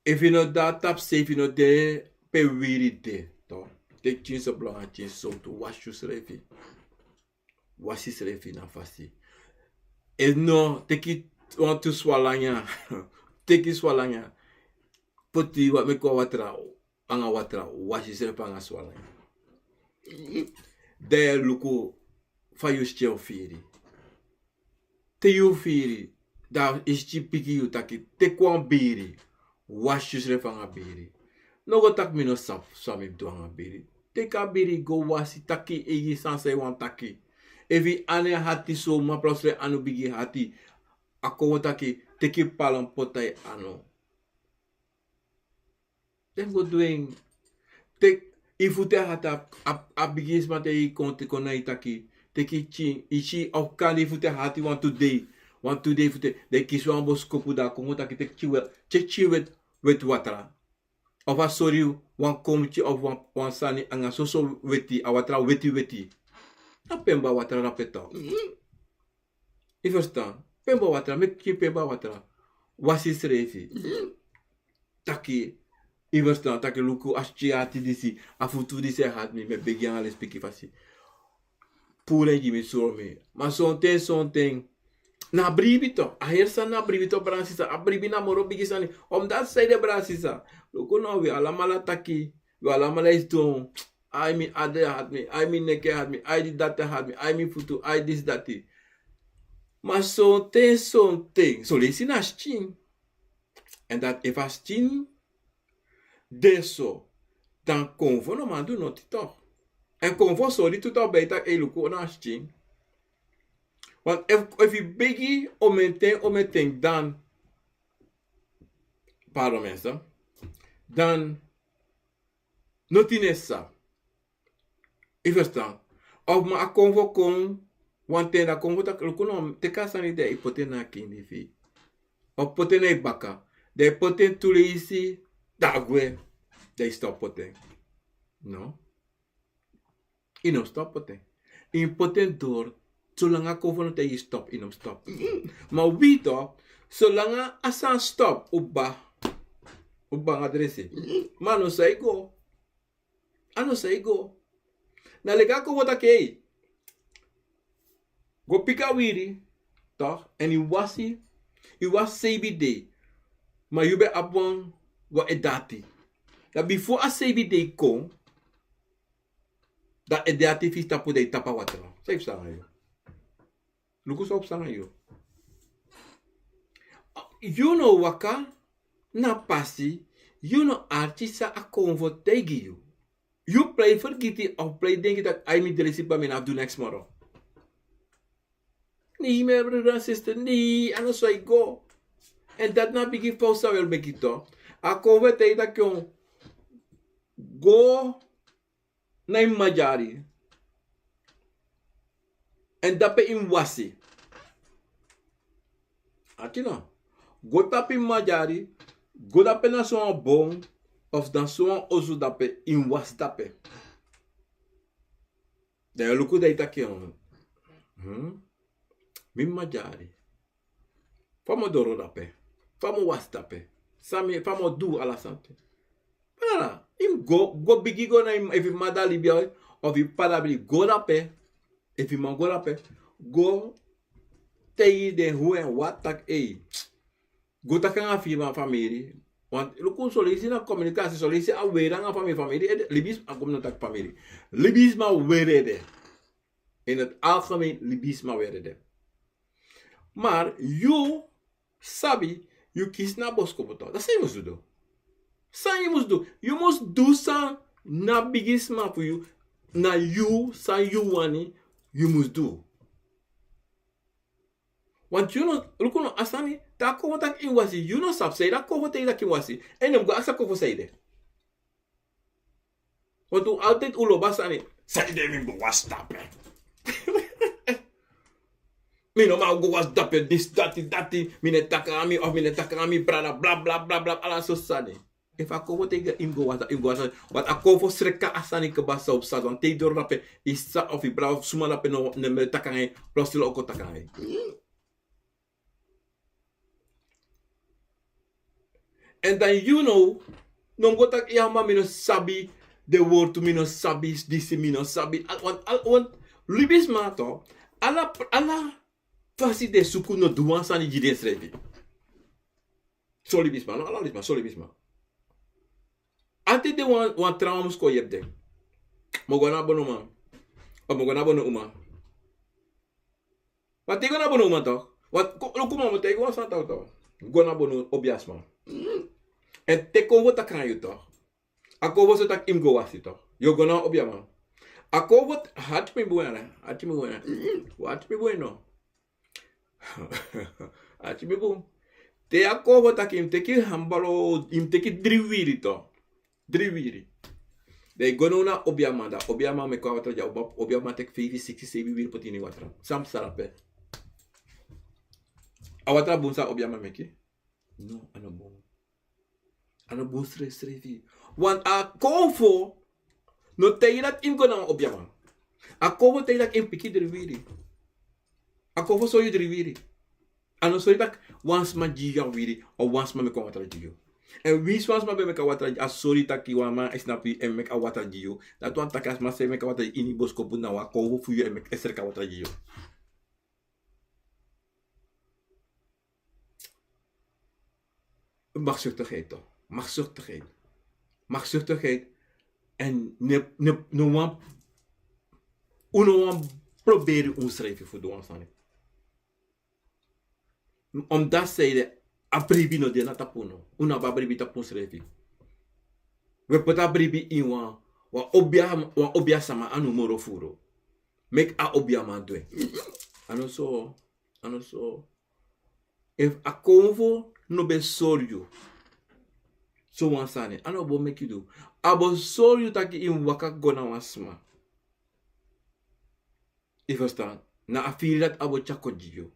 Efu yu no de a tapu se, efu yu no de pe wiri de, to, teki tyenso blon nanga tyenso sowtu, wasi yusrefi. Wasi yusrefi na fasi. Efu no, teki wantu swalanya. Teki swalanya. Poti, meki wan watra, nanga watra, wasi yusrefi nanga swalanya. Dan yu e luku fa yu skin o firi. Te yu firi, dan yu skin piki yu taki, teki wan biri, wasi yusrefi nanga biri. No go taki mi no sabi san mi mus du nanga biri. Teki a biri go wasi, taki eigi sani san yu wani taki. Efu yu anu e hati so, ma plotseling anu bigin hati, a kon taki, teki palm poti na yu anu. Den go du en. Teki, yu futu e hati, a, a, a bigi sma te yu kon, te kon na yu taki, teki tyin, yu si, of kande yu futu e hati wantu dei, wantu dei futu e, den kisi wan boskopu, dan a kon taki teki tyin wet, teki tyin wet, weti watra. Of a sori yu wan komtyi of wan, wan sani nanga soso weti, a watra weti weti. Na pemba watra na pe to. Yu ferstan? Pemba watra, meki pemba watra. Wasi yusrefi. Taki, yu ferstan, taki luku a skin e hati disi, a futu disi e hati mi, mi e begi nanga lespeki fasi. Puru en gi mi, sori mi. Ma sonten, sonten, na bribi to. A heri sani na bribi to, brada sisa. A bribi na moro bigi sani. Omdati sanede, brada sisa? Luku no, wi alamala taki, wi alamala e sidon. Ai, mi ede e hati mi, ai, mi neki e hati mi, ai, disi dati e hati mi, ai, mi futu, ai, disi dati. Ma sonten, sonten, son leisi na skin. Èn dati efu a skin de so, dan konfo no man du noti toch. Èn konfo sori tu toch, ben yu taki ei, luku na skin. Want efu, efu yu begi omenten, omenten, dan, pardon mensen, dan noti no e sa. Yu ferstan? Of ma a konfo kon wan ten, dan konfo taki luku no, teki a sani de, yu poti en na a kindi fu yu. Of poti en na yu baka. Dan yu poti en tu leisi, dan a gwe. Dan yu stop poti en. No. Yu no mus stop poti en. Yu mus poti en doro. Solanga a konfo no taigi yu stop, yu no mus stop. Ma wi toch, solanga a sani stop, un kba. Un kba nanga adresi. Ma a no sai go. A no sai go. Na leki a konfo taki ei, go piki a wiri, toch, èn yu wasi, yu wasi seibi dei. Ma yu ben abi wan, wan ede ati. Dan bifo a seibi dei kon, dan a ede ati fu yu tapu, dan yu tapu a watra. San yu psa nanga yu? Luku san o psa nanga yu. Yu no waka na pasi, yu no arki san a konfo taigi yu. Yu prei fergiti of prei denki taki ai, mi dresi kba, mi no abi du neks moro. Nee, mijn broeder en zuster, nee, a no so e go. Èn dati na a bigi fowtu san wi e meki toch. A konfo e taigi taki yu go na yu mama dyari. Èn dape yu mus wasi. Aki no. Go tapu yu mama dyari, go dape na sowan bon, of na sowan osu dape, yu mus wasi dape. Dan yu o luku, dan yu taki, hmm, mi mama dyari. Fa mi o doro dape? Fa mi o wasi dape? San mi, fa mi o du ala sani? Ala, yu mus go, go bigi go na yu, efu yu mama de a libi, of yu papa de a libi, go dape. Efu yu man go dape, go taigi den hoe èn wat taki ei. Go taki nanga fu yu man famiri. Want luku, son leisi na communicatie, son leisi a weri nanga famiri, famiri ede, libisma, a kon no taki famiri. Libisma weri ede. In het algemeen, libisma weri ede. Maar yu sabi, yu kisi na boskopu toch. Dati san yu mus du. San yu mus du. Yu mus du san na bigisma fu yu, na yu, san yu wani, yu mus du. Want yu no, luku no, a sani, te a kowfo taki yu mus wasi, yu no sabi san yu, a kowfo taigi taki yu mus wasi. En yu mus go aksi a kowfo san yu de. Want un altijd un lobi a sani. San yu de, mi mus go wasi dape. Mi no man go wasi dape, disi, dati, dati. Mi no e taki nanga mi, of mi no e taki nanga mi brada, bla, bla, bla, bla, ala sortu sani. Efu a kowfo taigi yu mus go wasi, yu mus go wasi. Want a kowfo sreka a sani kaba san un sabi. Want te yu doro dape, yu sisa of yu brada, suma dape no, no e taki nanga yu, plus yu o kon taki nanga yu. En dan yu no, no mus go taki, ya ma, mi no sabi den wortu, mi no sabi disi, mi no sabi. Al, want, al, want, libisma toch, ala, ala fasi den suku no du wan sani gi densrefi. So libisma, no ala libisma, so libisma. Ati de wan, wan trawan mus kon yepi den. Mi o go na bonuman. Of mi o go na bonuman. Want te yu go na bonuman toch. Want, luku man, mi o taigi wan sani toch. Go na bonu obiasma. En te kowfo taki nanga yu toch. A kowfo so taki yu mus go wasi toch. Yu o go na obiaman. A kowfo, ati mi bun, ati mi bun. Ati mi bun no. Ati mi bun. Te a kowfo taki yu mus teki hambalo, yu mus teki dri wiri toch. Dri wiri. Dan yu go now na obiaman, dan obiaman meki wan watra dya, obiaman teki feifi, siksi, seibin wiri poti ini watra. San psa dape? A watra bun san obiaman meki? No, a no bun. A no bun srefsrefi. Want a kowfo no taigi yu taki yu mus go na wan obiaman. A kowfo taigi yu taki yu mus piki dri wiri. A kowfo sori yu dri wiri. A no sori taki wan sma gi yu a wiri, of wan sma meki wan watra gi yu. En winsi wan sma ben meki a watra gi yu, a sori taki wan man e snapu yu en meki a watra gi yu. Dati wani taki a sma san e meki a watra gi yu ini boskopu na wan kowfo fu yu e meki, e sreka a watra gi yu. Machtszuchtigheid toch. Machtszuchtigheid. Machtszuchtigheid. En ne, ne, no wan, un no wani proberi unsrefi fu du wan sani. Omdat sei de a bribi no de na tapu unu. Un no abi a bribi tapu unsrefi. We poti a bribi ini wan, wan obia, wan obia sama anu moro furu. Meki a obiaman du en. A no so, a no so. Efu a kowfo no ben sori yu so wan sani, a no bo meki yu du. A bo sori yu taki yu mus waka go na wan sma. Yu ferstan? Na a firi dati a bo tyari kon gi yu.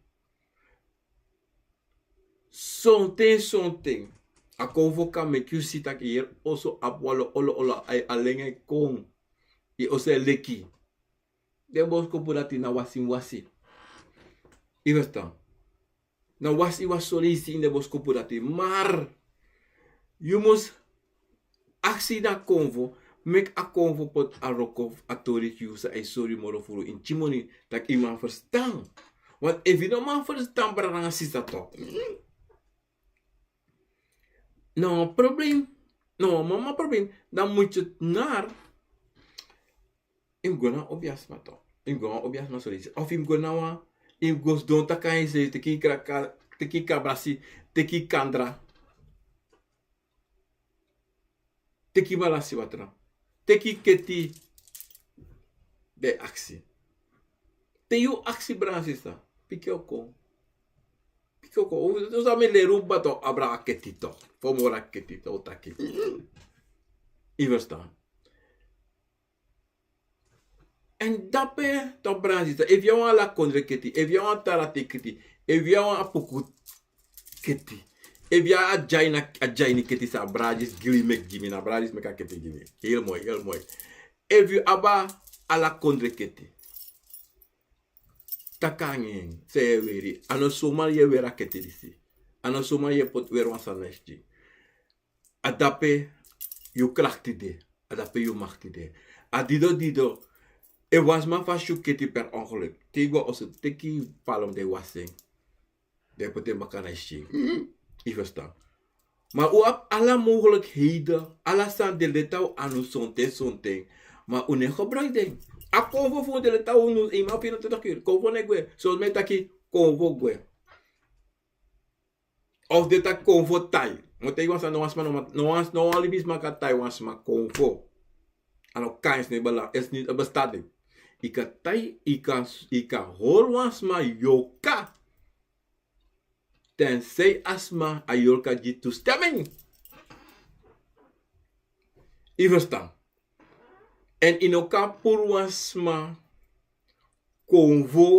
Sonten, sonten a kowfo kan meki yu si taki yu yere oso abi wan lo olo olo, a lengi e kon. Yu oso e leki. Den boskopu dati na wasi wasi. Yu ferstan? Na wasi wasi sori yu si ini den boskopu dati. Maar yu mus aksi na kowfo, meki a kowfo poti a wroko fu a tori gi yu san e sori yu moro furu ini tyi moni, taki yu man ferstan. Want efu yu no man ferstan, brada nanga sisa toch. No problem. No, mama problem. Dan mus yu nari. Yu mus go na obiasma toch. Yu mus go na obiasma sori yu si. Of yu mus go na wan, yu mus go sidon taki nanga yu si, teki kra-, ka-, teki kabrasi, teki kandra, teki balasi watra, teki keti. Dan yu aksi. Te yu aksi, brada nanga sisa, piki o kon. Piki o kon. Un, un sabi mi leri un baka toch, abra a keti toch. Fu moro a keti toch, un taki. Yu ferstan? En dape toch, brada nanga sisa, efu yu abi wan ala kondre keti, efu yu abi wan tara ten keti, efu yu abi wan apuku keti, efu yu abi a dyaini, a dyaini keti san a brada disi gi mi, meki gi mi, na brada disi meki a keti gi mi. Heel mooi, heel mooi. Efu yu abi ala kondre keti, taki nanga en san yu e weri. A no suma yu e weri a keti disi. A no suma yu e poti weri wan sani na yu skin. A dape yu krakti de. A dape yu makti de. A dido dido. Efu wan sma fasi yu keti per ongeluk, te yu go a oso, teki palm, dan yu wasi en. Dan yu poti en baka na yu skin. Yu ferstan? Ma un abi ala mogelijkheden, ala sani de leti na un anu sonten sonten. Ma un no e gebruik den. A kowfo fu un de leti na unu, yu man firi en twintig uur. Kowfo no e gwe. Son sma e taki kowfo gwe. Of den taki konfo tai. Mi o taigi wan sani, no wan sma no man, no wan, no wan libisma kan tai wan sma konfo. A no kan, esi no e bala, esi no e bestaat. Yu kan tai, yu kan, yu kan hori wan sma yorka. Tensei a sma, a yorka gi toestemming. Yu verstaan? En yu no kan puru wan sma konfo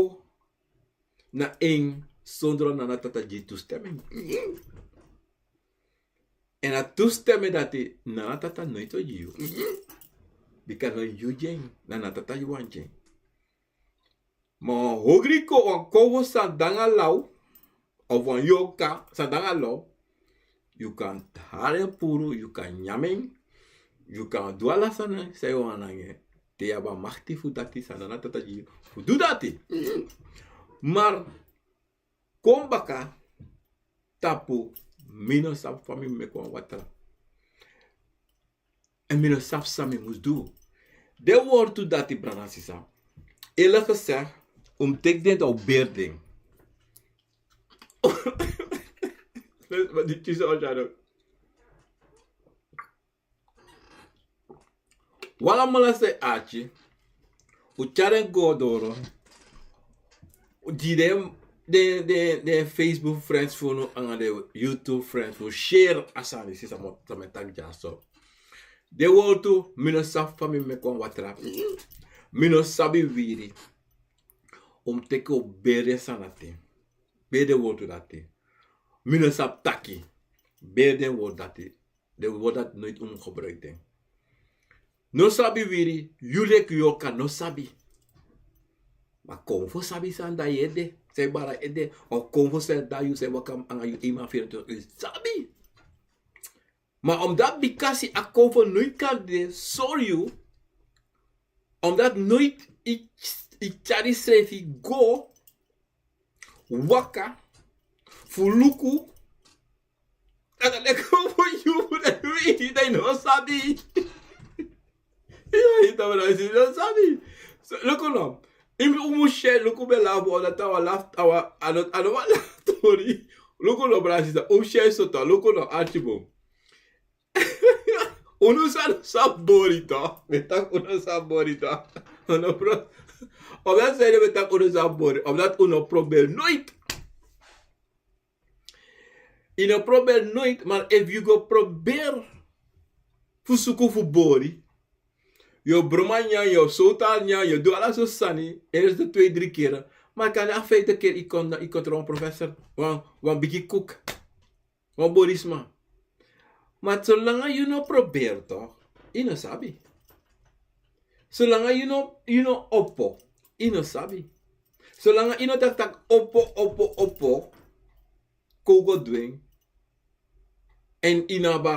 na en sondro Nana Tata gi toestemming. En a toestemming dati Nana Tata noiti o gi yu. Bika no yu gi en, na Nana Tata yu wani gi en. Ma wan ogri kon, wan konfo san de nanga law, of wan yorka san de nanga law, yu kan hari en puru, yu kan nyan en, yu kan du ala sani san yu wani nanga en. Te yu abi a makti fu dati, san Nana Tata gi yu fu du dati. Mar kon baka tapu, mi no sabi fa mi meki wan watra. En mi no sabi san mi mus du. Den wortu dati, brada, sisa. Eerlijk gezegd, un mus teki den dan un beri den. Ma di kisi o tyari. Wan alamala san e arki, un tyari en go doro. Gi den, den, den, den Facebook friends fu unu nanga den YouTube friends fu unu, share a sani, si san mi o, san mi e taki dyaso. Den wortu, mi no sabi fa mi meki wan watra. Mi no sabi wiri. Un mus teki un beri den sani dati. Beri den wortu dati. Mi no sabi taki. Beri den wortu dati. Den wortu dati noiti un mus gebruiki den. No sabi wiri, yu leki yorka no sabi. Ma konfo sabi san de na yu ede, san e bari na yu ede, of konfo san de na yu, san e waka nanga yu eenmaal vierentwintig uur, sabi. Ma omdat, bikasi a konfo noiti kan de sori yu, omdat noiti yu, yu tyari yusrefi go, waka, fu luku, a kan de konfo fu yu, fu den yu iti, dan yu no sabi. Yu iti, dan yu no sabi. So, luku no. Yu mus, un mus share, luku mi e lafu, omdat a wan lafu, a wan, a no, a no wan lafu tori. Luku no, brada, sisa, un mus share so tu, luku no, arki bun. Unu sa no sabi bori tu. Mi e taki unu no sabi bori tu. Unu no pro-, omdat san ede mi e taki unu no sabi bori. Omdat unu no proberi noiti. Yu no proberi noiti, ma efu yu go proberi fu suku fu bori, yu o broma nyan, yu o sowtu nyan, yu o du ala sortu sani, eerste, twee, drie keer. Ma kande a vijfde keer yu kon, yu kon tron wan professor, wan, wan bigi koek. Wan borisma. Ma solanga yu no proberi tu, yu no sabi. Solanga yu no, yu no opo, yu no sabi. Solanga yu no taki taki opo, opo, opo, kon go du en. En yu no abi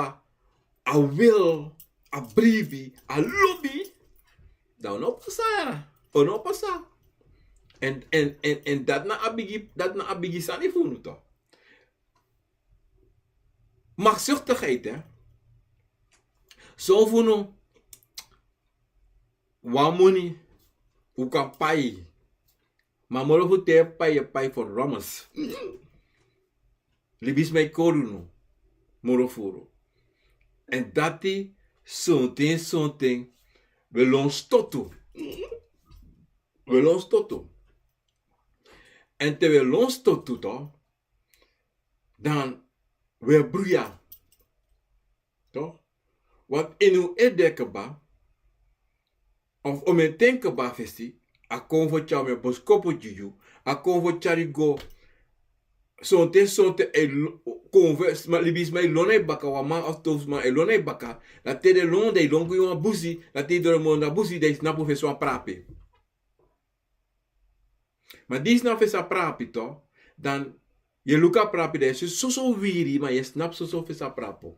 a wil, a bribi, a lobi, dan un no pasa ya. Un no pasa. En, en, en, en dati na a bigi, dati na a bigi sani fu unu tu. Maxzuchtigheid, hè. Son fu unu, wan moni, un kan pai. Ma moro fu te pai, yu e pai fu rommels. Libisma e kori unu moro furu. En dati sonten, sonten, wi e lon stotu. Wi e lon stotu. En te wi e lon stotu tu, dan wi e bruya. Toch? Want in un ede kaba, of un e ten kaba fesi, a kon fu tyari mi boskopu gi yu, a kon fu tyari go, sonten, sonten, e lo-, kon fu sma, libisma e lon na yu baka, wan man of tu sma e lon na yu baka, dan te den lon, dan yu lon go ini wan busi, dan te yu doro moro na busi, dan yu snapu fesi wan prapi. Ma di yu snapu fesi a prapi tu, dan yu e luku a prapi, dan yu e si soso wiri, ma yu e snapu soso fesi a prapo.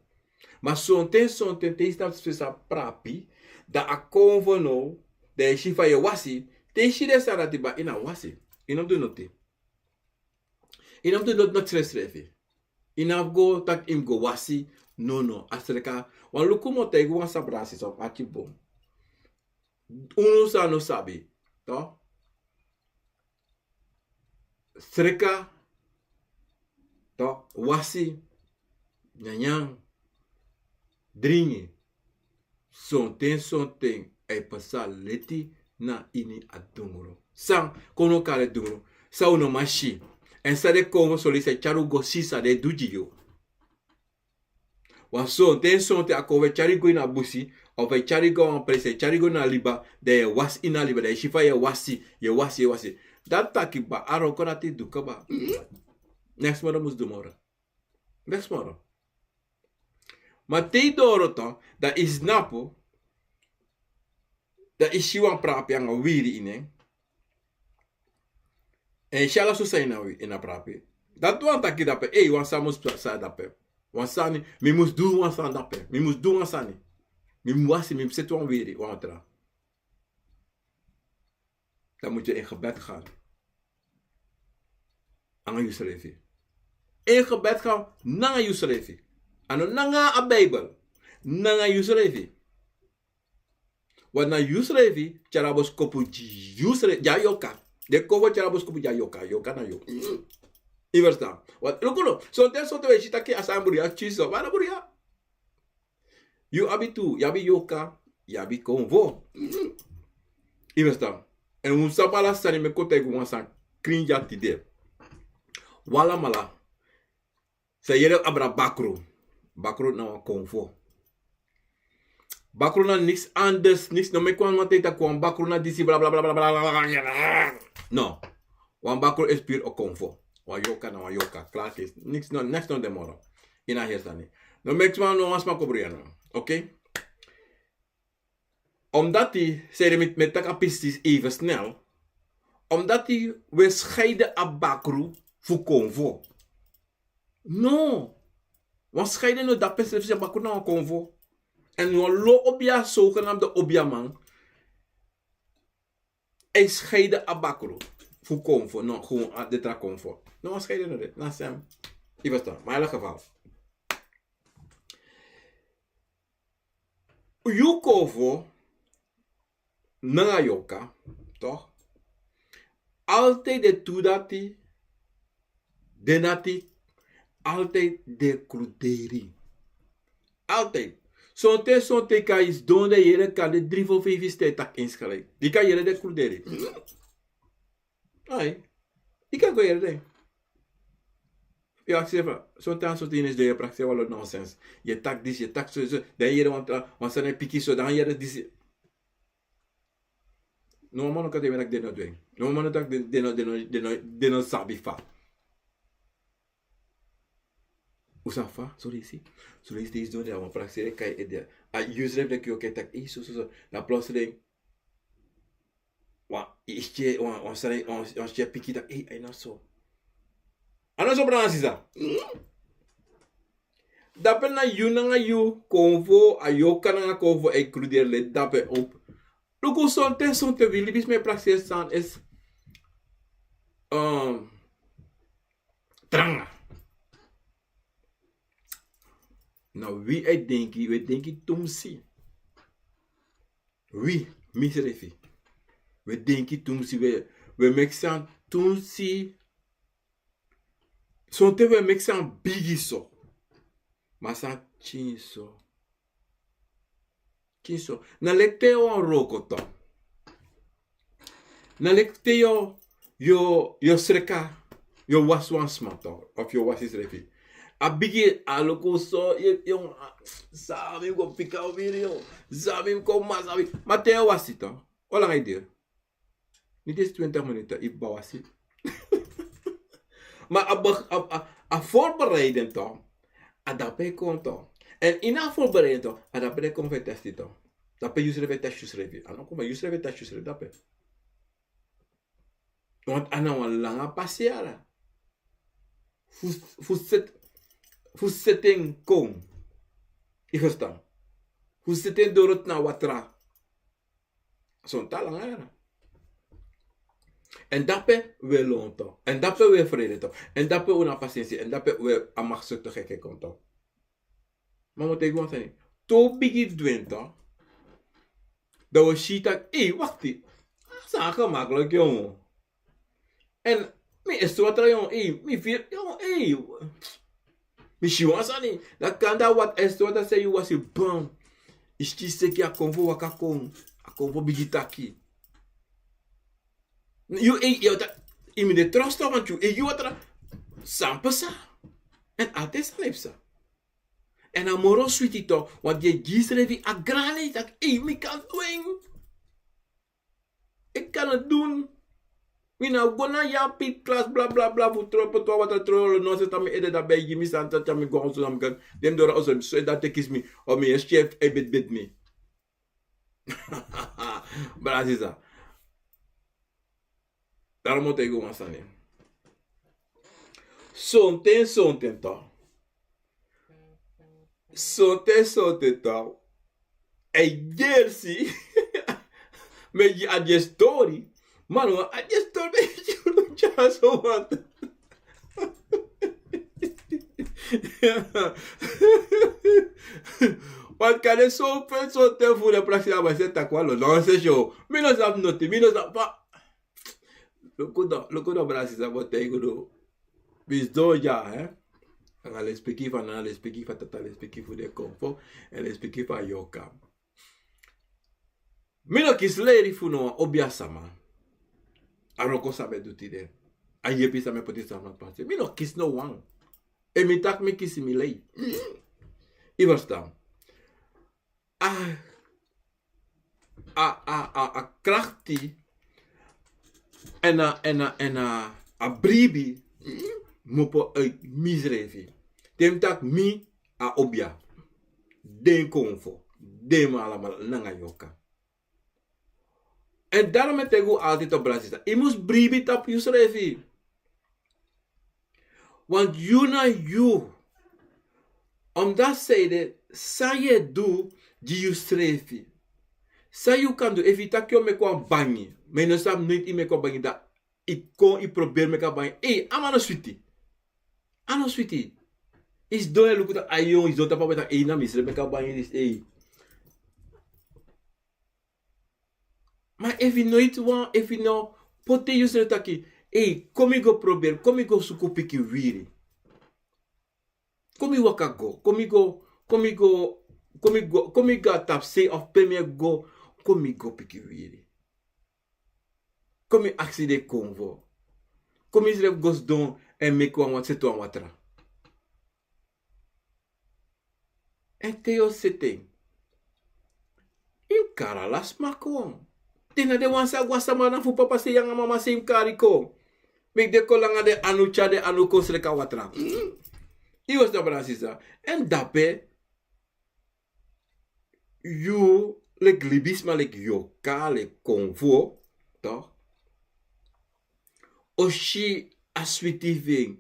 Ma sonten, sonten, te yu snapu fesi a prapi, dan a kon fu now, dan yu e si fa yu e wasi, te yu si den sani dati ba, yu no wasi. Yu no du noti. Yu no du noti, noti srefsrefi. Yu no abi go taki yu mus go wasi, no, no, a sreka. Wan luku mi o taigi wan sabrasi so, aki bun. Unu san no sabi, toch? Sreka Toch, wasi, nyanyan, dringi. Sonten, sonten, a e pasa leti na ini a dungru. San, kon no kari dungru. San un no man si. Èn san den konfo sori san e tyari un go si san den e du gi yu. Wan sonten, sonten a konfo e tyari go ini a busi, of e tyari go a wan presi, e tyari go na liba, dan yu e wasi ini a liba, dan yu e si fa yu e wasi, yu e wasi, yu e wasi. Dati taki kba, a wroko dati du kaba. Next moro mus du moro. Next moro. Ma te yu doro toch, dan yu snapu, dan yu si wan prapi nanga wiri ini en. Èn yu si ala so san ini a prapi. Dati wani taki dape, ei, wan sani mus pasa dape. Wan sani, mi mus du wan sani dape. Mi mus du wan sani. Mi mus wasi, mi mus seti wan wiri, wan tra. Dan moet je in gebed gaan. Nanga yusrefi. In gebed gaan nanga yusrefi. A no nanga a Bijbel. Nanga yusrefi. Want na yusrefi tyari a boskopu gi yusrefi, gi a yorka. Den konfo tyari a boskopu gi a yorka, yorka na yorka. Yu e ferstan? Want luku no, sonten, sonten wi e si taki a sani bruya, tyari so, ma a no bruya. Yu abi tu, yu abi yorka, yu abi konfo. Yu e ferstan? Èn un sabi ala sani, meki un taigi un wan sani krin dya tide. Un alamala sa yere abra bakru. Bakru na wan konfo. Bakru na niks anders, niks, no meki wan man taki wan bakru na disi, bla, bla, bla, bla, bla, bla. No. Wan bakru is pur a konfo. Wan yorka na wan yorka. Klaar, kis. Niks no, niks no de moro. Yu no e heri sani. No meki sma, no wan sma kon bruya no. Oké? Omdati, seri mi, mi e taki a pisi even snel. Omdati wi e scheiden a bakru fu konfo. No. Wan scheiden no de dape srefi, bakru na wan konfo. Èn wan lo obia, zogenaamde obiaman, a e scheiden a bakru fu konfo. No, gewoon a, den tra konfo. No, wan scheiden no de, na sem. Yu e ferstan? Ma in elk geval. Yu konfo nanga yorka, toch? Altijd de tu dati, den dati, altijd de kruderi. Altijd. Sonten, sonten kan yu sidon dan yere kande dri fo feifi sten taki insgelijk. Yu kan yere den kruderi. Ai. Yu kan go yere den. Yu aksi fu, sonten, sonten yu no e sidon, yu e prakseri wan lo nonsens. Yu e taki disi, yu e taki so, so. Dan yu yere wan tra, wan sani e piki so, dan yu yere disi. No wan man no kan taki den no du en. No wan man no taki den, den no, den no, den no, den no sabi fa. Un sabi fa, son leisi, son leisi te yu sidon dan wan prakseri e kai ede. A yusrefi leki yu o kai taki, ei, so, so, so. Na plotseling wan, yu e si wan, wan sani, wan, wan sani e piki taki, ei, a no so. A no so, brada nanga sisa. Dape na yu nanga yu konfo, a yorka nanga konfo e kruderi leti dape op. Luku, sonten, sonten wi libisma e prakseri sani esi, ehm, tranga. Na wi e denki, wi e denki tumsi. Wi, misrefi. Wi e denki tumsi, wi e, wi e meki sani tumsi. Sonten wi e meki sani bigi so. Ma sani pikin so. Pikin so. Na leki te yu wani wroko toch. Na leki te yu, yu, yu o sreka, yu o wasi wan sma toch. Of yu o wasi yusrefi. A bigi, a luku so, yu, yu, san mi go fika wiri, yu. San mi go masa wiri. Ma te yu o wasi toch. Olanga yu diri. Niet eens twintig minuten, yu ben wasi. Ma a be-, a, a, a voorbereiding toch, a dape kon toch. Èn ini a voorbereiding toch, a dape den kon fu e testi toch. Dape yusrefi e testi yusrefi. A no kon, ma yusrefi e testi yusrefi dape. Want a na wan langa paseri. Fu, fu seti, fu seti en kon. Yu e ferstan? Fu seti en doro tna watra. Sonten a langa yara. Èn dape wi e lon toch. Èn dape wi e frede toch. Èn dape wi no abi pasensi. Èn dape wi abi a maksuktu gek kon toch. Ma mi o taigi wan sani. Te un bigi du en toch, dan wi o si taki, ei, wakti. A sani gemakkelijk, yongu. Èn Mi e stru watra yon ei, mi firi yon ei. Mi si wan sani, dan kande a watra e stru watra san yu wasi, bam. Yu si seki a kon fu waka kon, a kon fu bigi taki. Yu ei, yu watra, yu mi de trosto wantu ei, yu watra. San pasa. Èn a ten san e psa. Èn a moro switi to, want yu e gi yusrefi a grani taki ei, mi kan du en. Ik kan het doen. Mi na go na yapi klas bla bla bla fu tro poto watra tro lo no se tan mi ede dan ben e gi mi santa tan mi go a oso dan mi kan den doro oso so e dan tekisi mi o mi e si e bet bet mi. Brasisa. Daro mi o taigi wan sani. Sonten sonten to. Sonten sonten to. Ei gersi. Mi e gi a dyesi tori. Ma no a dyesi tori mi e gi unu tyari so wanta. Wan kande so pe so te fu den prakseri a bai se taki wan lo nonsense o. Mi no sabi noti, mi no sabi fa. Luku dan, luku dan brasisa bo taigi unu. Mi sidon dya, hè. Nanga lespeki fu a nana, lespeki fu a tata, lespeki fu den konfo, èn lespeki fu a yorka. Mi no kisi leri fu no wan obiasama. A wroko san mi e du tide. A yepi san mi e poti sama pasi. Mi no kisi no wan. Efu mi taki mi kisi mi lei. Yu ferstan. A, a, a, a, a krakti èn a, èn a, èn a, a bribi, mi o poti uit misrefi. Te mi taki mi a obia. Den konfo, den man alamala nanga yorka. Èn daro mi e taigi un altid op brasisa. Yu mus bribi tapu yusrefi. Want yu na yu. Omdat san ede, san yu e du gi yusrefi. San yu kan du, efu yu taki yu o meki wan bangi. Ma yu no sabi noiti yu meki wan bangi dan yu kon yu proberi meki a bangi. Ei, a man no switi. A no switi. Yu sidon e luku taki a yon, yu sidon tapu a beta, ei, na mi srefi meki a bangi disi, ei. Ma efu yu noiti wan, efu yu no poti yusrefi taki, ei, kon mi go proberi, kon mi go suku pikin wiri. Kon mi waka go, kon mi go, kon mi go, kon mi go, kon mi go a tapusei of pe mi e go, kon mi go pikin wiri. Kon mi aksi den konfo. Kon mi srefi go sidon èn meki wan watra, seti wan watra. Èn te yu o seti en, yu mus kari ala sma kon. Te na den wan san go a sama na fu papa sei anga mama sei yu mus kari kon. Meki den kon langa den anu, tyari den anu kon sreka watra. Yu o sidon brasisa. Èn dape yu leki libisma, leki yorka, leki konfo, toch? O si a switi fu en,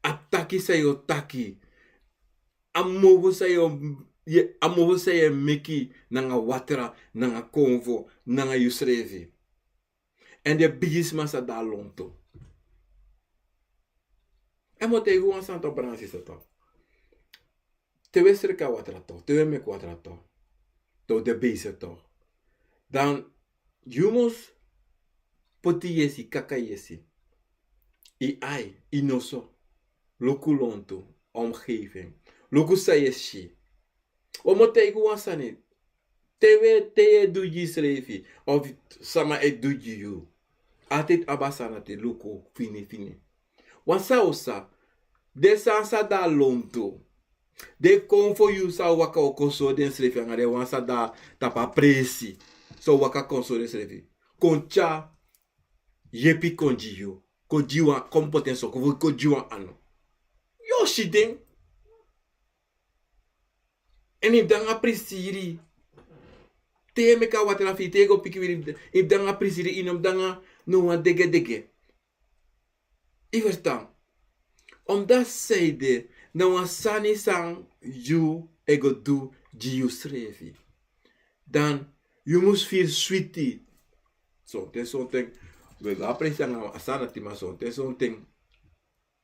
a taki san yu o taki, a mofu san yu o, a mofu san yu e meki nanga watra, nanga konfo, nanga yusrefi. Èn den bigisma sa de na lontu. Èn mi o taigi wan sani, toch, brada, sisa, toch. Te wi e sreka watra, toch, te wi e meki watra, toch, te wi de bezig, toch, dan yu mus poti yesi, kaka yesi. Yu ai, yu noso. Luku lontu, omgeving. Luku san yu e si. Wan mi o taigi wan sani. Te wi e, te yu e du gi yusrefi, of sama e du gi yu, altijd abi a sani dati luku fini fini. Wan san o sa, den sani sa de na lontu. Den konfo yu sa waka o kon sori densrefi anga den wan sa de na tapu a presi. Sa waka kon sori densrefi. Kon tyari yepi kon gi yu. Kon gi wan, kon poti en so, kon, kon gi wan anu. Yu o si den. Èn yu mus de nanga prisiri. Te yu e meki a watra fu yu, te yu go piki wiri, yu mus de nanga prisiri, yu no mus de nanga no wan degedege. Yu ferstan? Omdat san ede, na wan sani san yu e go du gi yusrefi. Dan yu mus firi switi. Sonten, sonten, wi e go a presi anga a sani dati, ma sonten, sonten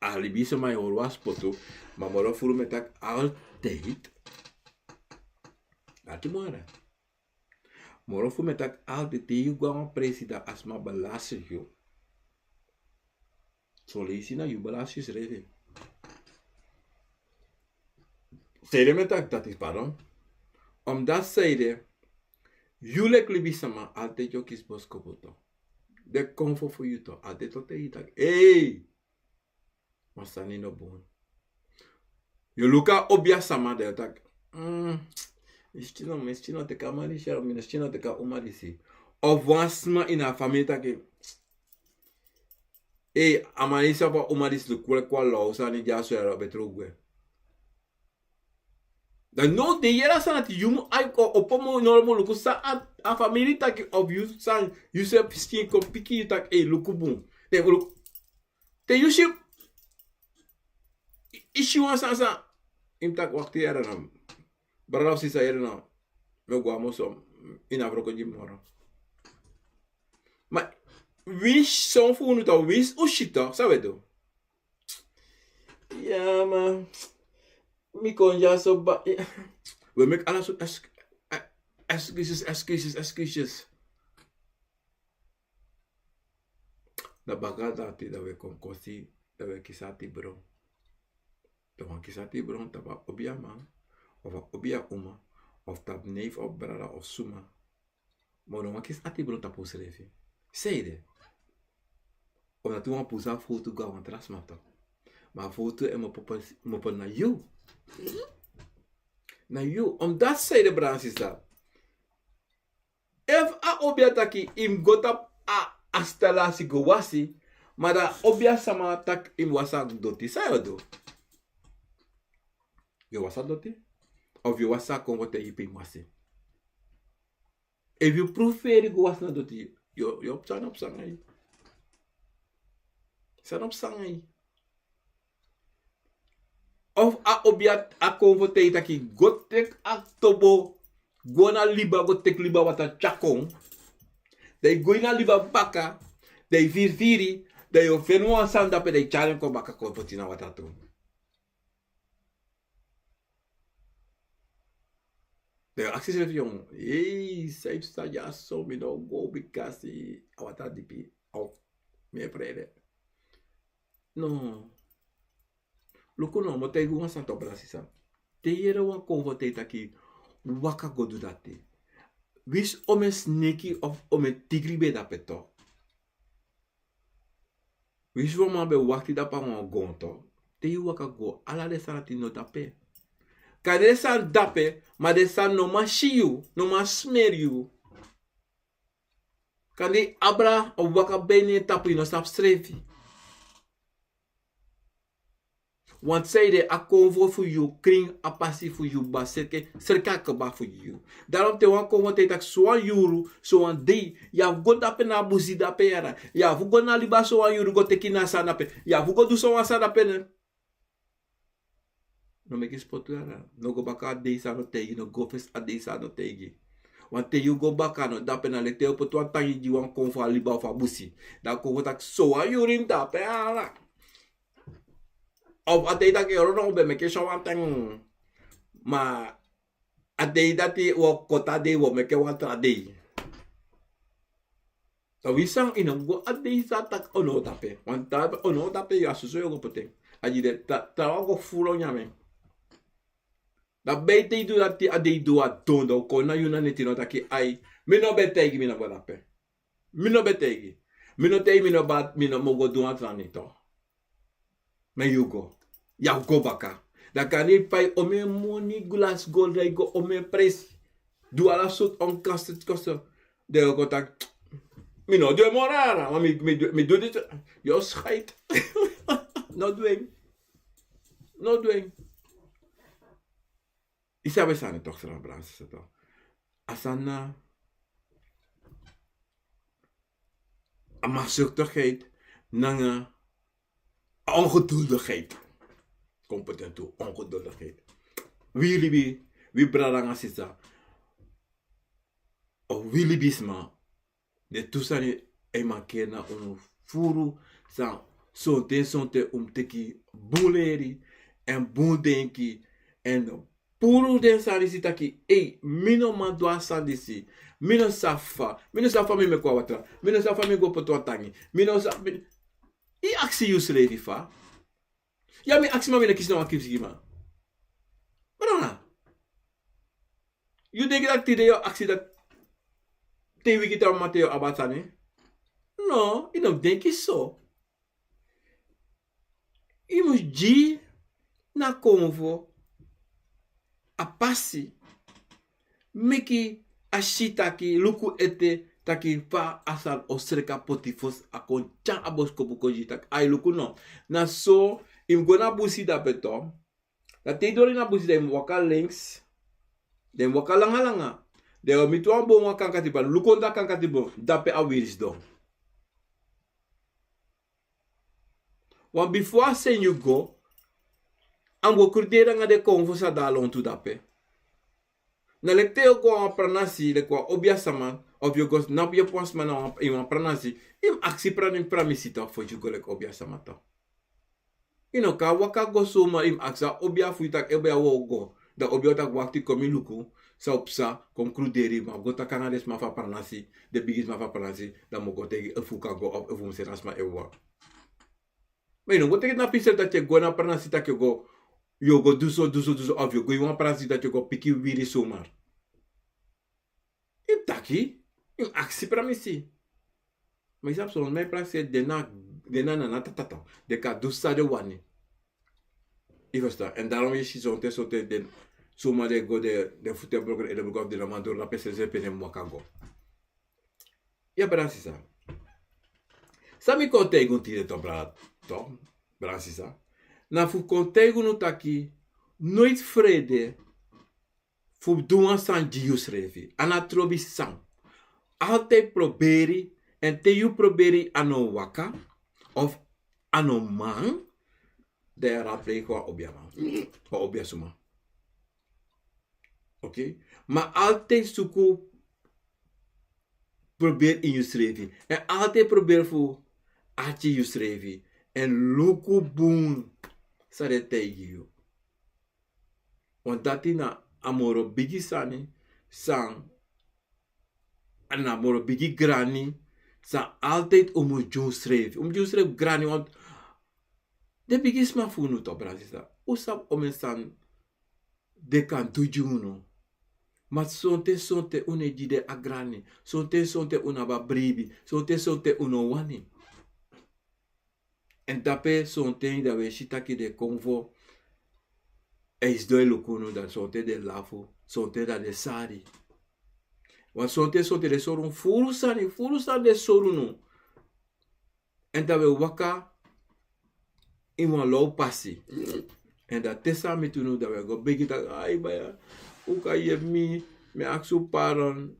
a libisma e hori wan spotu, ma moro furu mi e taki altijd. Dati moro. Moro furu mi e taki altijd, te yu go a wan presi dan a sma belasting yu. Son leisi na yu balasi srefi. Seide mi taki dati, pardon. Omdat seide yu leki libisma altijd yu o kisi boskopu tu. Den konfo fu yu tu altijd o taigi yu taki: ei, wan sani no bun. Yu luku a obia sama, dan yu taki: mm, mi skin no, mi skin no teki a man disi, mi no skin no teki a uma disi. Of wan sma ini a famiri taki: ei, a man disi of a uma disi luku leki wan law sani dyaso, yara, o betru gwe. Dan now den yere a sani dati, yu mu ai kon opo, mu no mu luku san a, a famiri taki, of yu san, yu srefi skin kon piki yu taki: ei, luku bun. Den luku. Te yu si, i, i si wan sani san, yu mu taki: wakti, yere no. Brada of sisa, yere no. Mi o go a moso, ini a wroko gi mi moro. Ma winsi son fu unu tu, winsi un si tu, san wi e du? Ya, ma mi kon dyaso ba, ya. Wi e meki ala sortu ex-, e-, excuses, excuses, excuses. Dan baka dati, dan wi e kon kosi, dan wi e kisi ati bron. Dan wan kisi ati bron tapu a obia man, of a obia uma, of tapu neef of brada of suma. Ma un no wani kisi ati bron tapu unsrefi. Seide? Omdat un wani pusu a fowtu go na wan tra sma tu. Ma a fowtu e mu opo, mu opo na yu. Na yu. Omdat seide, brada, sisa, efu a obia taki yu mu go tapu a, a stalasi go wasi, ma dan a obia sama taki yu mu wasi a doti, san yu o du? Yu o wasi a doti? Of yu o wasi a konfo taigi yu pe yu mu wasi? Efu yu pruferi go wasi na doti, yu o, yu o psa na psa nanga yu. San na psa nanga yu? Of a obia a konfo taigi yu taki go teki a tobo, go na liba, go teki liba watra tyari kon. Dan yu go ini a liba baka, dan yu firi firi, dan yu o feni wan sani dape, dan yu tyari en kon baka kon poti na watra tu. Dan yu aksi yusrefi: ei, san yu psa dyaso, mi no o go bikasi a watra dipi, of mi e prede. No. Luku no, mi o taigi wan sani tu, brada, sisa. Te yu yere wan konfo taigi taki waka go du dati, winsi omeni sneki of omeni tigri ben de dape tu. Winsi wan man ben wakti dape nanga wan gon tu, te yu waka go, ala den sani dati no de dape. Kande den sani de dape, ma den sani no man si yu, no man smeri yu. Kande yu abra o waka ben na en tapu, yu no sabi srefi. Want seide a konfo fu yu krin, a pasi fu yu basi, sreke, sreke a kaba fu yu. Daarom te wan konfo taigi yu taki sowan yuru, sowan dei, yu abi fu go dape na a busi dape, yara. Yu abi fu go na liba sowan yuru go teki na a sani dape. Yu abi fu go du sowan sani dape, ne. No meki spotu, yara. No go baka a dei san a no taigi, no go fesi a dei san a no taigi. Want te yu go baka, a no dape, na leki te yu o poti wan tangi gi wan konfo a liba of a busi. Dan a konfo taki sowan yuru mi dape, yara. Of a dei taki, yoro, no, un ben meki sowan ten. Ma a dei dati wi o koti a dei, wi o meki wan tra dei. Dan wi san, yu no go a dei san a taki a no dape. Want a no dape, yu a soso yu o go poti en. A gi den tra, trawan go furu nyan en. Dan ben te yu du dati, a dei du a don, dan un kon na yu na neti, no, taki ai, mi no ben taigi, mi no go dape. Mi no ben taigi. Mi no taigi, mi no ba, mi no mu go du wan tra neti. Ma yu go. Yu abi go baka. Dan kande yu pai omeni moni, glasi, golden, yu go omeni presi. Du ala sortu onkosten, kosten. Dan yu o kon taki, mi no du en moro, yara, ma mi, mi du, mi du disi. Yu o scheid. No du en. No du en. Yu sabi a sani toch, sra, brada, sisa, toch. A sani na a machtzuchtigheid nanga a ongeduldigheid. Kon poti en tu, ongeduldigheid. Wi libi, wi brada nanga sisa, of wi libisma, den tu sani e mankeri na unu furu. San, sonten, sonten un mu teki bun leri èn bun denki, èn puru den sani disi taki: ei, mi no man du a sani disi. Mi no sabi fa, mi no sabi fa mi meki wan watra, mi no sabi fa mi go poti wan tangi, mi no sabi, mi, Yu aksi yusrefi fa? Ya mi aksi ma mi na kisi na wan kipsi gi ma. Brada, yu denki dati tide yu aksi dati te yu wiki te a mama te yu abi a sani? No, yu no mus denki so. Yu mus gi na konfo a pasi, meki a si taki luku ete taki fa a sani o sreka poti fosi a kon tyan a boskopu kon gi taki ai luku no. Na so yu mus go na busi dape to. Na te yu dori na busi dan yu mus waka links, dan yu mus waka langa langa, dan yu o miti wan bon wan kankati ban luku on da kankati bon dape a wiri sidon. Wan bifo a seni yu go, a mus go kruderi nanga den konfo san de a lontu dape. Na leki te yu o go a wan pranasi leki wan obia sama, of yu o go snapu yepi wan sma na wan pranasi, yu mus aksi pranasi pramisi tok fosi yu go leki obia sama tok. Yu no kan waka go soma yu mus aksi a obia fu yu tak' obia wi o go, dan obia o tak' wakti kon mi luku san o psa, kon kruderi yu man go taki nanga den sma fu a pranasi, den bigi sma fu a pranasi, dan mi o go taigi efu un kan go of efu un mus seni a sma en wan. Ma yu no go teki na pisi seri dati yu e go na pranasi tak' yu o go, yu o go du so du so du so of yu o go ini wan pranasi dati yu o go piki wiri sumar. Yu mus taki, yu mus aksi pramisi. Ma yu sabi son man e prakseri den na den na nana tatata, den kan du san den wani. Yu ferstan èn daron yu si sonten sonten den suma den go den fu ten broko den ede broko of den na man doro na pese se pe den mus waka go. Ya brada sisa, san mi kon taigi unu tide to brada, to brada sisa, na fu kon taigi unu taki noiti frede fu du wan sani gi yusrefi. A no trobi san. Altid proberi, èn te yu proberi a no waka of a no man, dan yu a raplei kon a obiaman, a obiasuma. Oke. Ma altid suku proberi ini yusrefi, èn altid proberi fu arki yusrefi, èn luku bun san den taigi yu. Want dati na a moro bigi sani san, a na moro bigi grani san altid un mus gi unsrefi un mus gi unsrefi grani. Want den bigi sma fu unu to brada sisa, un sabi omen sani den kan du gi unu. Ma sonten sonten un no e gi den a grani, sonten sonten un no abi a bribi, sonten sonten un no wani. Èn dape sonten dan un e si taki den konfo e sidon e luku unu dan sonten den lafu, sonten dan den sari. Wan sonten sonten den sori unu furu sani furu sani den sori unu. Èn dan un e waka ini wan low pasi. Èn dan te san miti unu dan un e go begi taki ai baya, un kan yepi mi, mi e aksi un paron.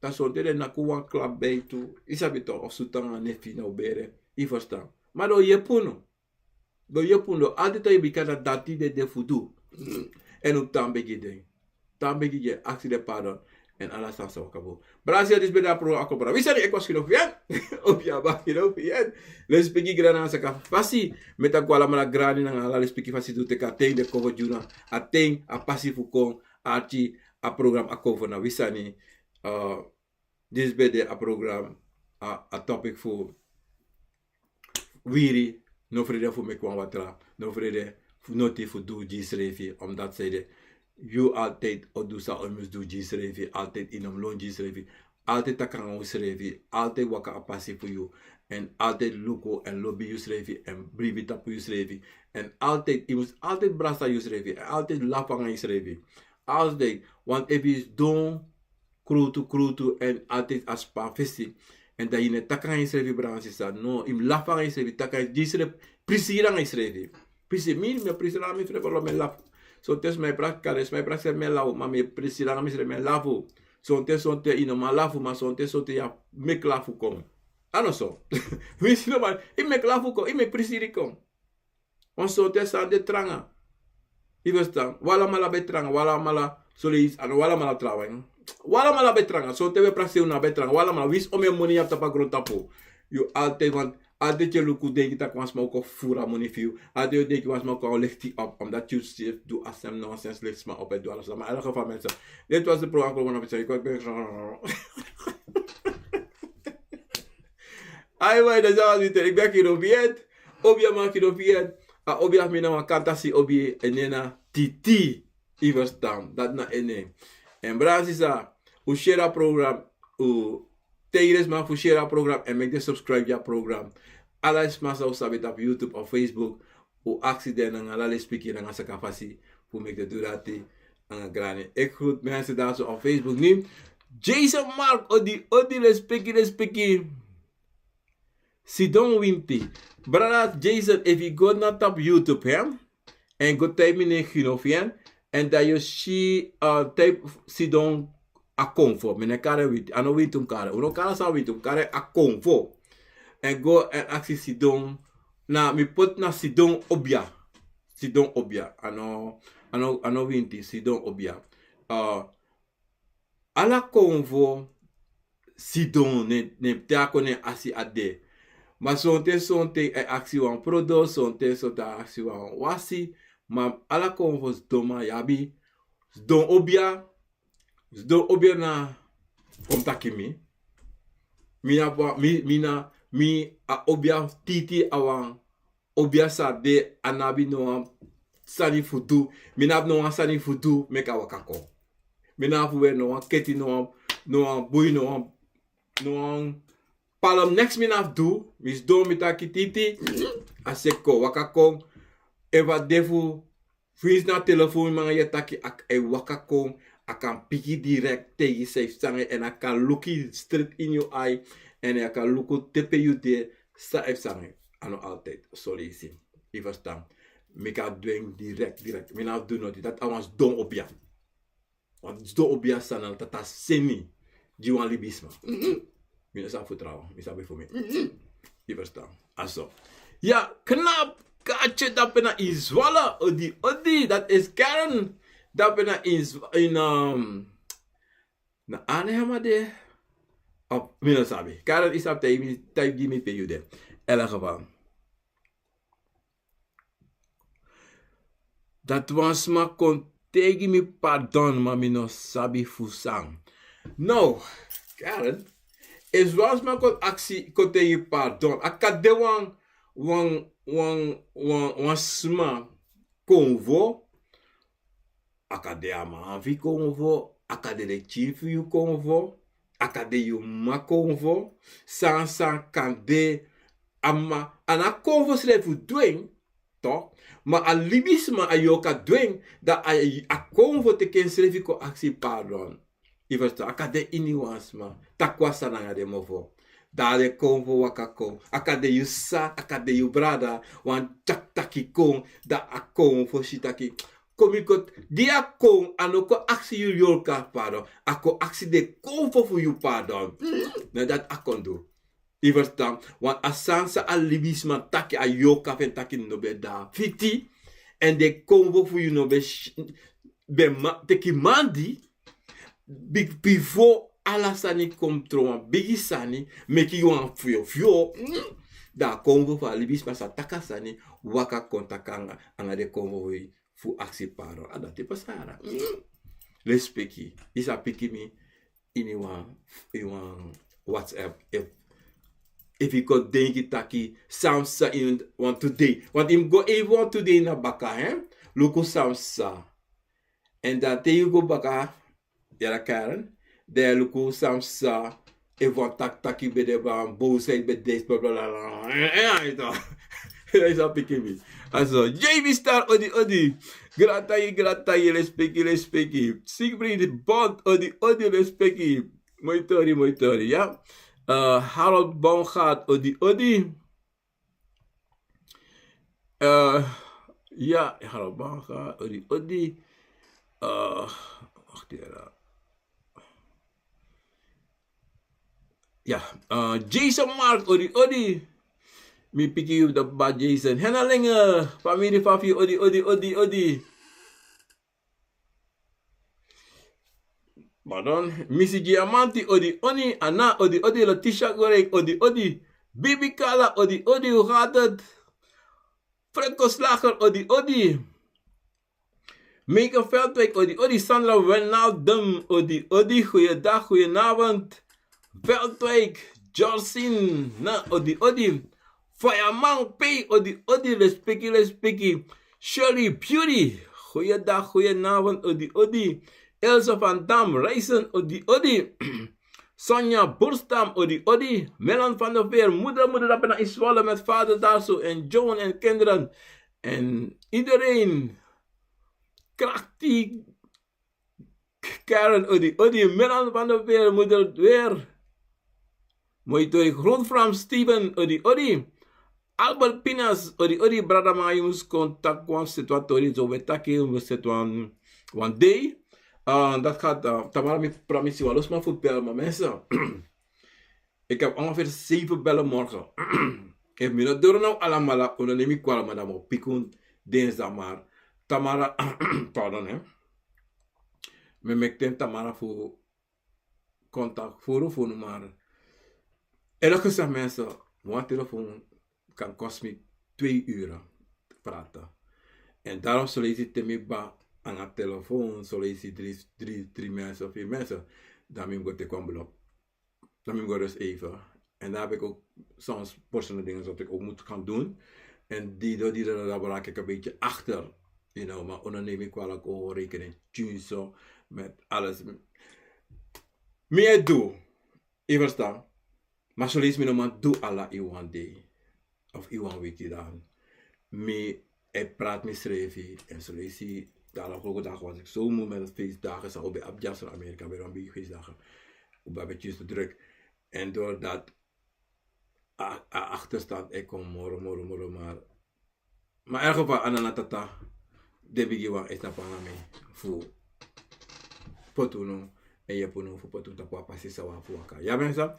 Dan sonten den naki un wan klap beitu, yu sabi to of sutu nanga nefi na un bere. Yu ferstan? Ma den o yepi unu. Den o yepi unu den o alti tan yu bika na dati den de fu du. Èn un tan begi den, tan begi den aksi den pardon. Èn ala sani sa waka bun. Brada sisa disi ben de a program a kon brada wi sani ekwa skino fu yen. Opi a baki no fu yen. Lespeki grani nanga saka fasi. Meti a go alamala grani nanga ala lespeki fasi du teki a ten den kon fu dyuna, a ten a pasi fu kon arki a program a kon fu na wi sani. Disi ben de a program a topic fu wiri. No frede fu meki wan watra, no frede noti fu du gi yusrefi omdati sede. Yu altid o du san o mus du gi yusrefi altid yu no mus lon gi yusrefi. Altid taki nanga unsrefi, altid waka a pasi fu yu. Èn altid luku èn lobi yusrefi èn bribi tapu yusrefi. Èn altid yu mus altid brasa yusrefi èn altid lafu nanga yusrefi. Altid. Want efu yu sidon krutu krutu èn altid a span fesi, èn dan yu no e taki nanga yusrefi brada sisa no yu mus lafu nanga yusrefi taki nanga yusrefi. Prisiri nanga yusrefi. Prisiri mi mi e prisiri nanga mi srefi alo mi e lafu. Sonten sma e prakseri sma e prakseri mi e lafu ma mi e prisiri nanga mi srefi mi e lafu. Sonten sonten yu no man lafu ma sonten sonten yu abi meki lafu kon. A no so? Winsi no man yu meki lafu kon yu meki prisiri kon. Wan sortu e sani de tranga. Yu ferstan? Wi alamala ben tranga wi alamala. Soleisi a no wi alamala trawan. Wi alamala ben tranga sonten wi e prakseri unu na ben tranga wi alamala winsi omen moni yu abi tapu a grontapu. Yu altid want altid yu e luku denki tak' wan sma o kon furu a moni fu yu. Altid yu o denki wan sma o kon a o lekti op omdati yu sefi du a sem nonsens lekti sma op e du ala sma ala geval mense. Dit was de program kon wan na fu yu kon ben. Ai wai dan zou als wi te ik ben yu no fu yet. Obia man kino fiet. A obia fu mi na wan kantasi obi en nen na Titi. Yu verstan, dati na en nen. Èn brada sisa, un share a program, un taigi den sma fu share a program èn meki den subscribe gi a program. Ala sma san un sabi tapu YouTube of Facebook, un aksi den nanga ala lespeki nanga sakafasi fu meki den du dati nanga grani. Eki groet mensen daar zo op Facebook nu. Jason Mark, odi odi, lespeki lespeki. Sidon winti. Brada Jason, efu yu go na tapu YouTube, hè, èn go type mi nen Gino fi en, èn dan yu si, uh, type Sidon a konfo. Mi no kari winti, a no winti mi kari. Un no kari san winti mi kari, a konfo. Èn go èn aksi Sidon, na mi poti na Sidon obia. Sidon obia. A no, a no, a no winti, Sidon obia. Uh, Ala konfo sidon, ne, ne te a kon ne a si a de. Ma sonten sonten a e aksi wan prodo, sonten sonten a e aksi wan wasi. Ma ala konfo sidon man yu abi. Sidon obia, sidon obia na kon taki mi. Mi na, mi, mi na, mi a obia titi a wan obia san de, a no abi no wan sani fu du. Mi no abi no wan sani fu du meki a waka kon. Mi no abi fu weri no wan keti, no wan, no wan bui, no wan, no wan palom, neks mi no abi fu du. Mi sidon, mi taki titi, a seki kon, waka kon. Efu a de fu, fu yu si na telefon, mi nanga yu e taki, a e waka kon, a kan piki direkt taigi san e psa nanga en, èn a kan luku yu straight ini yu ai, èn a kan luku te pe yu de, san e psa nanga en. A no altijd, son leisi. Yu verstan. Meki a du en direkt, direkt. Mi no abi fu du noti, dati a wan sidon obia. Wan sidon obia san na tata seni gi wan libisma. Mi no sabi fu trawan, mi sabi fu mi. Yu verstan. A so. Ya, knap. Kaatje, dape na Izwala. Odi, odi. Dat is Karen. Dape na Izwala. In, um, na Arnhem a de. Of, mi no sabi. Karen, yu sabi, type gi mi, type gi mi pe yu de. In elk geval. Dati wan sma kon taigi mi pardon, ma mi no sabi fu san. No, Karen, efu wan sma kon aksi, kon taigi pardon, a kan de wan, wan, wan, wan, wan sma konfo, a kan de a man fu yu konfo, a kan de den pikin fu yu konfo, a kan de yu mama konfo, san san kan de, a man, a no a konfo srefi fu du en, toch? Ma a libisma, a yorka du en, dan a, a konfo teki ensrefi kon aksi pardon. Yu verstan, a kan de iniwan sma, takwan sani nanga den mofo. Dan a den konfo waka kon, a kan de yu sisa, a kan de yu brada, wan taki taki kon, dan a konfo si taki, kon mi kon, di a kon, a no kon aksi yu yorka pardon, a kon aksi den konfo fu yu pardon. Na dati a kon du. Yu verstan, want a sani san a libisma taki, a yorka fu en taki no ben de fiti, èn den konfo fu yu no ben, ben ma, teki mandi, bigi, bifo ala sani kon tron wan bigi sani, meki yu wan fyofyo, dan a konfo fu a libisma sa taki a sani, waka kon taki nanga, nanga den konfo fu yu, fu aksi pardon. A dati pasa. Lespeki, yu sa piki mi, iniwan, iniwan WhatsApp. Efu, efu yu kon denki taki san psa iniwan today. Want yu mus go iniwan today na baka, hè? Luku san psa. Èn dan te yu go baka, yara Karen, dan yu luku san psa, efu wan taki taki ben de, wan boosheid ben de, bla, bla, bla, bla. Eh, eh, ai, to. Ai, sa piki mi. A so, J B Star, odi, odi. Grantangi, grantangi, lespeki, lespeki. Siegfried Bond, odi, odi, lespeki. Moi tori, moi tori, ya. Eh, Harold Baumgart, odi, odi. Eh, ya, Harold Baumgart, odi, odi. Eh, wacht even. Ya, eh, Jason Mark, odi, odi. Mi piki yu dati, Jason. Hena Lenge, famiri Fafi, odi, odi, odi, odi. Pardon. Misi Diamanti, odi, odi. Anna, odi, odi. Letitia Gorek, odi, odi. Bibi Kala, odi, odi. Hoe gaat het? Franco Slager, odi, odi. Meike Veldwijk, odi, odi. Sandra Wijnaldum, odi, odi. Goeiedag, goedenavond. Veldwijk, Jorsin, na, odi, odi. Fireman Pay, odi odi, respeki, respeki. Shirley Beauty, goeiedag, goedenavond, odi odi. Elsa van Dam, Reisen, odi odi. Sonja Boerstam, odi odi. Melan van der Veer, moeder, moeder, daar ben ik in Zwolle met vader daar zo. En Joan en kinderen. En iedereen. Krachtig. Karen, odi odi. Melan van der Veer, moeder weer. Moi tori, Groot Fram Steven, odi odi. Albert Pinas, odi odi, brada, ma yu mus kon taki wan seti wan tori, so we taki yu mus seti wan, wan dei. Ah, dat gaat, ah, tamara mi pramisi wan losma fu bel, ma mensen. Ik heb ongeveer zeven bellen morgen. Efu mi no doro na un alamala, un no nemi kwala, ma dan mi o piki un dinsdag, maar tamara, pardon hè. Mi e meki ten tamara fu contact furu furu, maar eerlijk gezegd mensen, wan telefoon kan kost mi twee uren praten. En daarom zoleisi te mi kba nanga telefoon, zoleisi drie, drie, drie mensen, vier mensen, dan mi go teki wan blok. Dan mi go rust even. En dan heb ik ook soms personele dingen wat ik ook moet gaan doen. En die, door die, dan raak ik een beetje achter. You know, maar onderneming kwalijk ook rekening, tjunso, met alles. Meer doe. Yu verstan? Ma soleisi mi no man du ala in wan dei of in wan wiki, dan mi e prati misrefi. En soleisi, dan ala koko dagen was ik zo moe met het feestdagen, san un ben abi dyaso na Amerika, ben wan bigi feestdagen, un ben abi tyustu druk. En doordat a, a achterstand e kon moro moro moro, maar Maar in elk geval, Anana Tata, den bigi wan e tapu nanga mi fu poti unu, en yepi unu fu poti unu tapu a pasi san wi abi fu waka. Ya, mensen.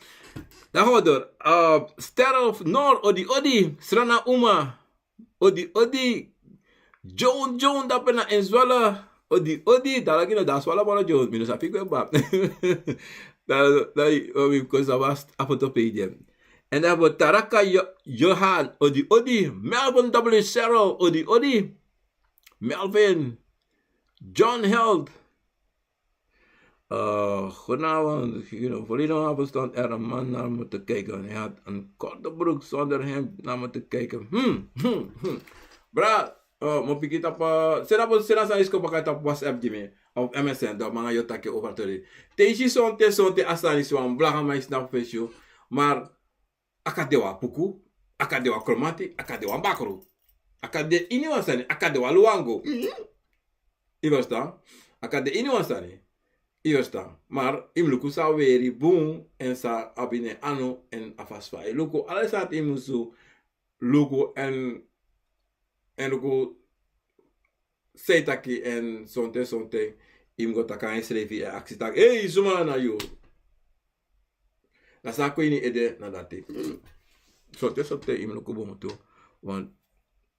Dan gaan we door. Uh, Sterren of Noor, odi odi. Srana Uma, odi odi. Joan, Joan, dape na en Zwolle, odi odi. Dalagi na dan Zwolle, moro Joan, mi no sabi kwe ba. Dan, dan, wi kon sa was a foto page. En dan hebben we Taraka Jo-, Johan, odi odi. Melvin W Cheryl, odi odi. Melvin. John Held. Uh, goedenavond. You know, verleden avond stond er een man naar me te kijken. Hij had een korte broek zonder hemd naar me te kijken. Hmm, hmm, hmm. Bra, uh, mo piki tapu, sena bo, sena san isko baka tapu WhatsApp gi mi. Of M S N, dan manga yu o taki over tori. Te yu si sonte, sonte a sani so wan blaka man yu snapu fesi yu. Maar a kan de wan puku, a kan de wan kromati, a kan de wan bakru. A kan de ini wan sani, a kan de wan luwangu. Yu verstan? A kan de ini wan sani. Yu verstan? Maar yu mus luku san weri bun, en san abi na en anu, en a fasi fa yu luku. Ala sani yu mus luku, en, en luku san yu taki, en sonte, sonte yu mus go taki nanga yusrefi, en aksi taki: "Ei, suma na yu?" Na san kon ini ede na dati. Sonte, sonte yu mus luku bun tu. Want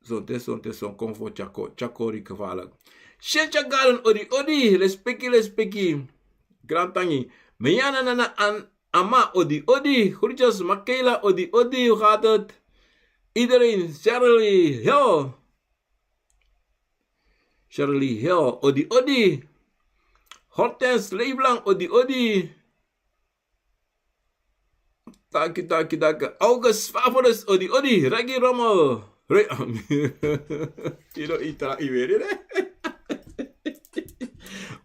sonte, sonte son kon fu tyako, tyako ri gevaarlijk. Shencha Galen, odi odi, respeki, respeki. Grantangi. Meyana nana an ama, odi odi. Groetjes Makela, odi odi, hoe gaat het? Iedereen, Shirley Hill. Shirley Hill, odi odi. Hortense Leiblang, odi odi. Taki, taki, taki. August Favorus, odi odi. Reggie Rommel. Re- Tiro ita iweri, ne?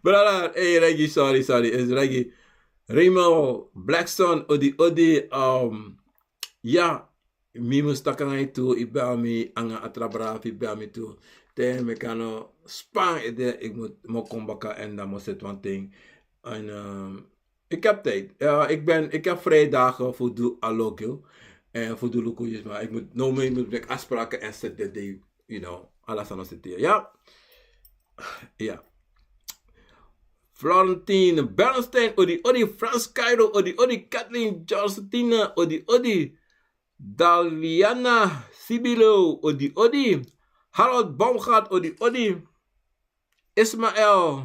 Brada, hey, Reggie, sorry, sorry. Is Reggie. Raymond Blackson, odi odi. Um, ya, mi mus taki nanga yu tu, yu bel mi, nanga a tra brada fu yu bel mi tu. Te mi kan no span ede, yu mus, mi o kon baka, en dan mi o seti wan ten. En, um, ik heb tijd. Ja, ik ben, ik heb vrijdagen fu du a loki. En fu du luku, dus, maar ik moet, no, maar ik moet make afspraken en seti de dei, you know, ala sani o seti. Ja. Ja. Florentine Bernstein, odi odi. Frans Cairo, odi odi. Kathleen Georgina, odi odi. Daliana Sibilo, odi odi. Harold Baumgart, odi odi. Ismael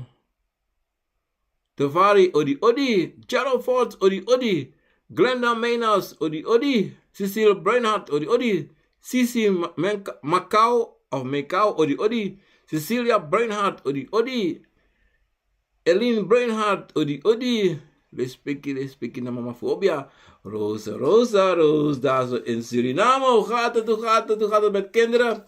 Tevari, odi odi. Gerald Ford, odi odi. Glenda Meinas, odi odi. Cecile Bernhard, odi odi. Cici Ma-, Menka-, Macau of Mekau, odi odi. Cecilia Bernhard, odi odi. Eileen Bernhard, odi odi. Lespeki, lespeki na mama fu obia. Rosa, Rosa, Rosa, daar zo in Suriname. Hoe gaat het, hoe gaat het, hoe gaat het met kinderen?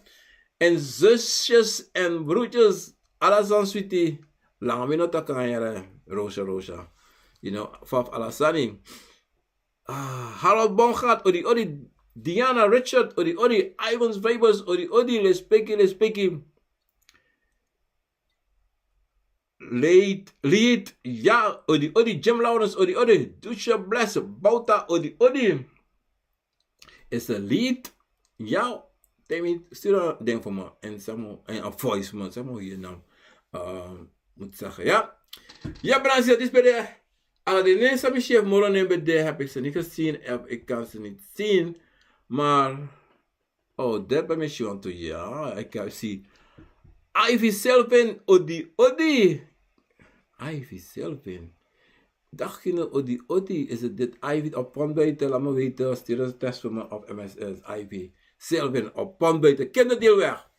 En zusjes en broertjes. Ala sani switi. Langa mi no taki nanga yere. Rosa, Rosa. You know, faf ala sani. Ah, Harold Bongat, odi, odi. Diana Richard, odi, odi. Ivans Vibers, odi, odi. Lespeki, lespeki. Lead, lead, ya, odi, odi, Jim Lawrence, odi, odi, Dusha Bless, Bauta, odi, odi. Is a lead, ya, temi, stuur een ding voor me, en samo, en een voice, man, samo hier nou, uh, moet zeggen, ja. Ja, Bransi, dat is bij de, al die mensen, mijn chef, Moro, neem bij de, heb ik ze niet gezien, heb, ik kan ze niet zien, maar Oh, dat ben ik zo aan toe, ja. Ik heb zie. Ivy Selvin, odi, odi. Ivy Selvin. Dag, odi, odi. Is het dit Ivy op Pond buiten? Laat me weten. Stuur een test voor me op M S S. Ivy Selvin op Pond buiten. Kinderdeel weg.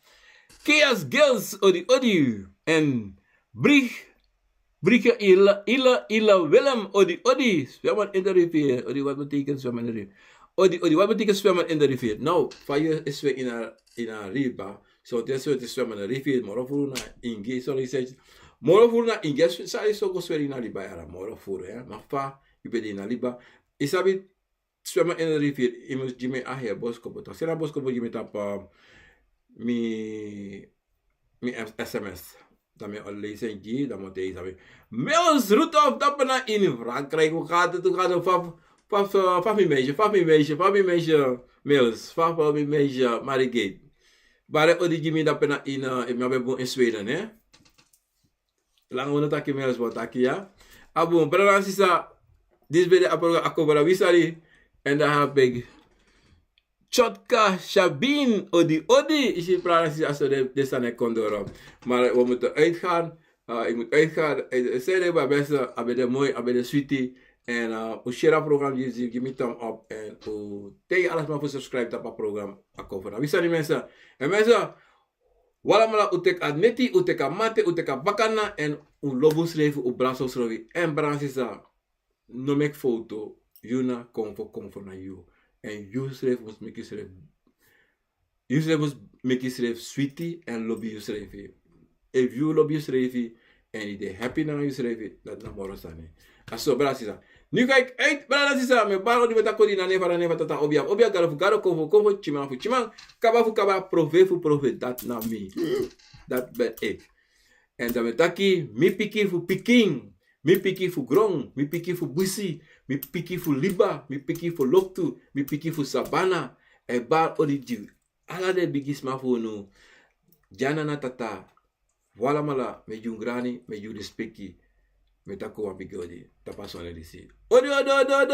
Kias Gils, odi, odi. En Brig Brieke, Ila, Ila, Ila Willem, odi, odi, zwemmen in de rivier. Odi, wat betekent zwemmen in de rivier? Odi, odi, wat betekent zwemmen in de rivier? Nou, fa yu e swem ini a, ini a riba. So te so te swem ini a rivier, moro furu na ingi, so yu seti. Moro furu na ingi, sa yu so go swem ini a riba yara, moro furu, hè. Ma fa yu ben de ini a riba. Yu sabi, zwemmen in de rivier, yu mus gi mi a heri boskopu. Taki seni a boskopu gi mi tapu mi, mi S M S. Dan mi o leisi en gi, dan mi o taigi yu sabi. Mils Rudolf, dan ben na ini Frankrijk. Hoe gaat het? Hoe gaat het? Faf, faf, eh, faf mi meisje, faf mi meisje, faf mi meisje. Mils, faf, faf mi meisje, Marigate. Bare odi gi mi dan ben na ini, eh, mi ben bun in Sweden, hè? Langa wi no taki, mi e respon taki, ya. A bun, brada nanga sisa, disi ben de a program Ako Bra Wi Sani. En dan heb ik Chotka Shabin, odi, odi. Yu si, brada nanga sisa, so den, den sani e kon doro. Maar we moeten uitgaan. Eh, ik moet uitgaan. Eh, eh, zei de beste, a ben de moi, a ben de sweetie. En, eh, un share a program, yu si, gi mi thumb up. En un taigi ala sma fu subscribe tapu a program Ako Bra Wi Sani, mensen. En mensen, wi alamala, un teki a neti, un teki a mate, un teki a bakana, èn un lobi unsrefi, un blasi unsrefi. Èn brada nanga sisa, no meki fowtu, yu na konfo, konfo na yu. Èn yusrefi mus meki yusrefi, yusrefi mus meki yusrefi switi èn lobi yusrefi. Efu yu lobi yusrefi, èn yu de happy nanga yusrefi, dati na moro sani. A so, brada nanga sisa. Nu ga ik uit, brada nanga sisa, mi e bari odi, mi e taki odi na nen fu Gado, nen fu Tata, obia, obia, Gado fu Gado, konfo fu konfo, tyiman fu tyiman, kaba fu kaba, profeti fu profeti, dati na mi. Dati ben ik. Èn dan mi e taki, mi pikin fu pikin, mi pikin fu gron, mi pikin fu busi, mi pikin fu liba, mi pikin fu loktu, mi pikin fu sabana, e bari odi gi ala den bigisma fu unu, dya na tata, wi alamala, mi e gi un grani, mi e gi un lespeki, mi e taki wan bigi odi, tapu a sani disi. Odi, odi, odi, odi, odi.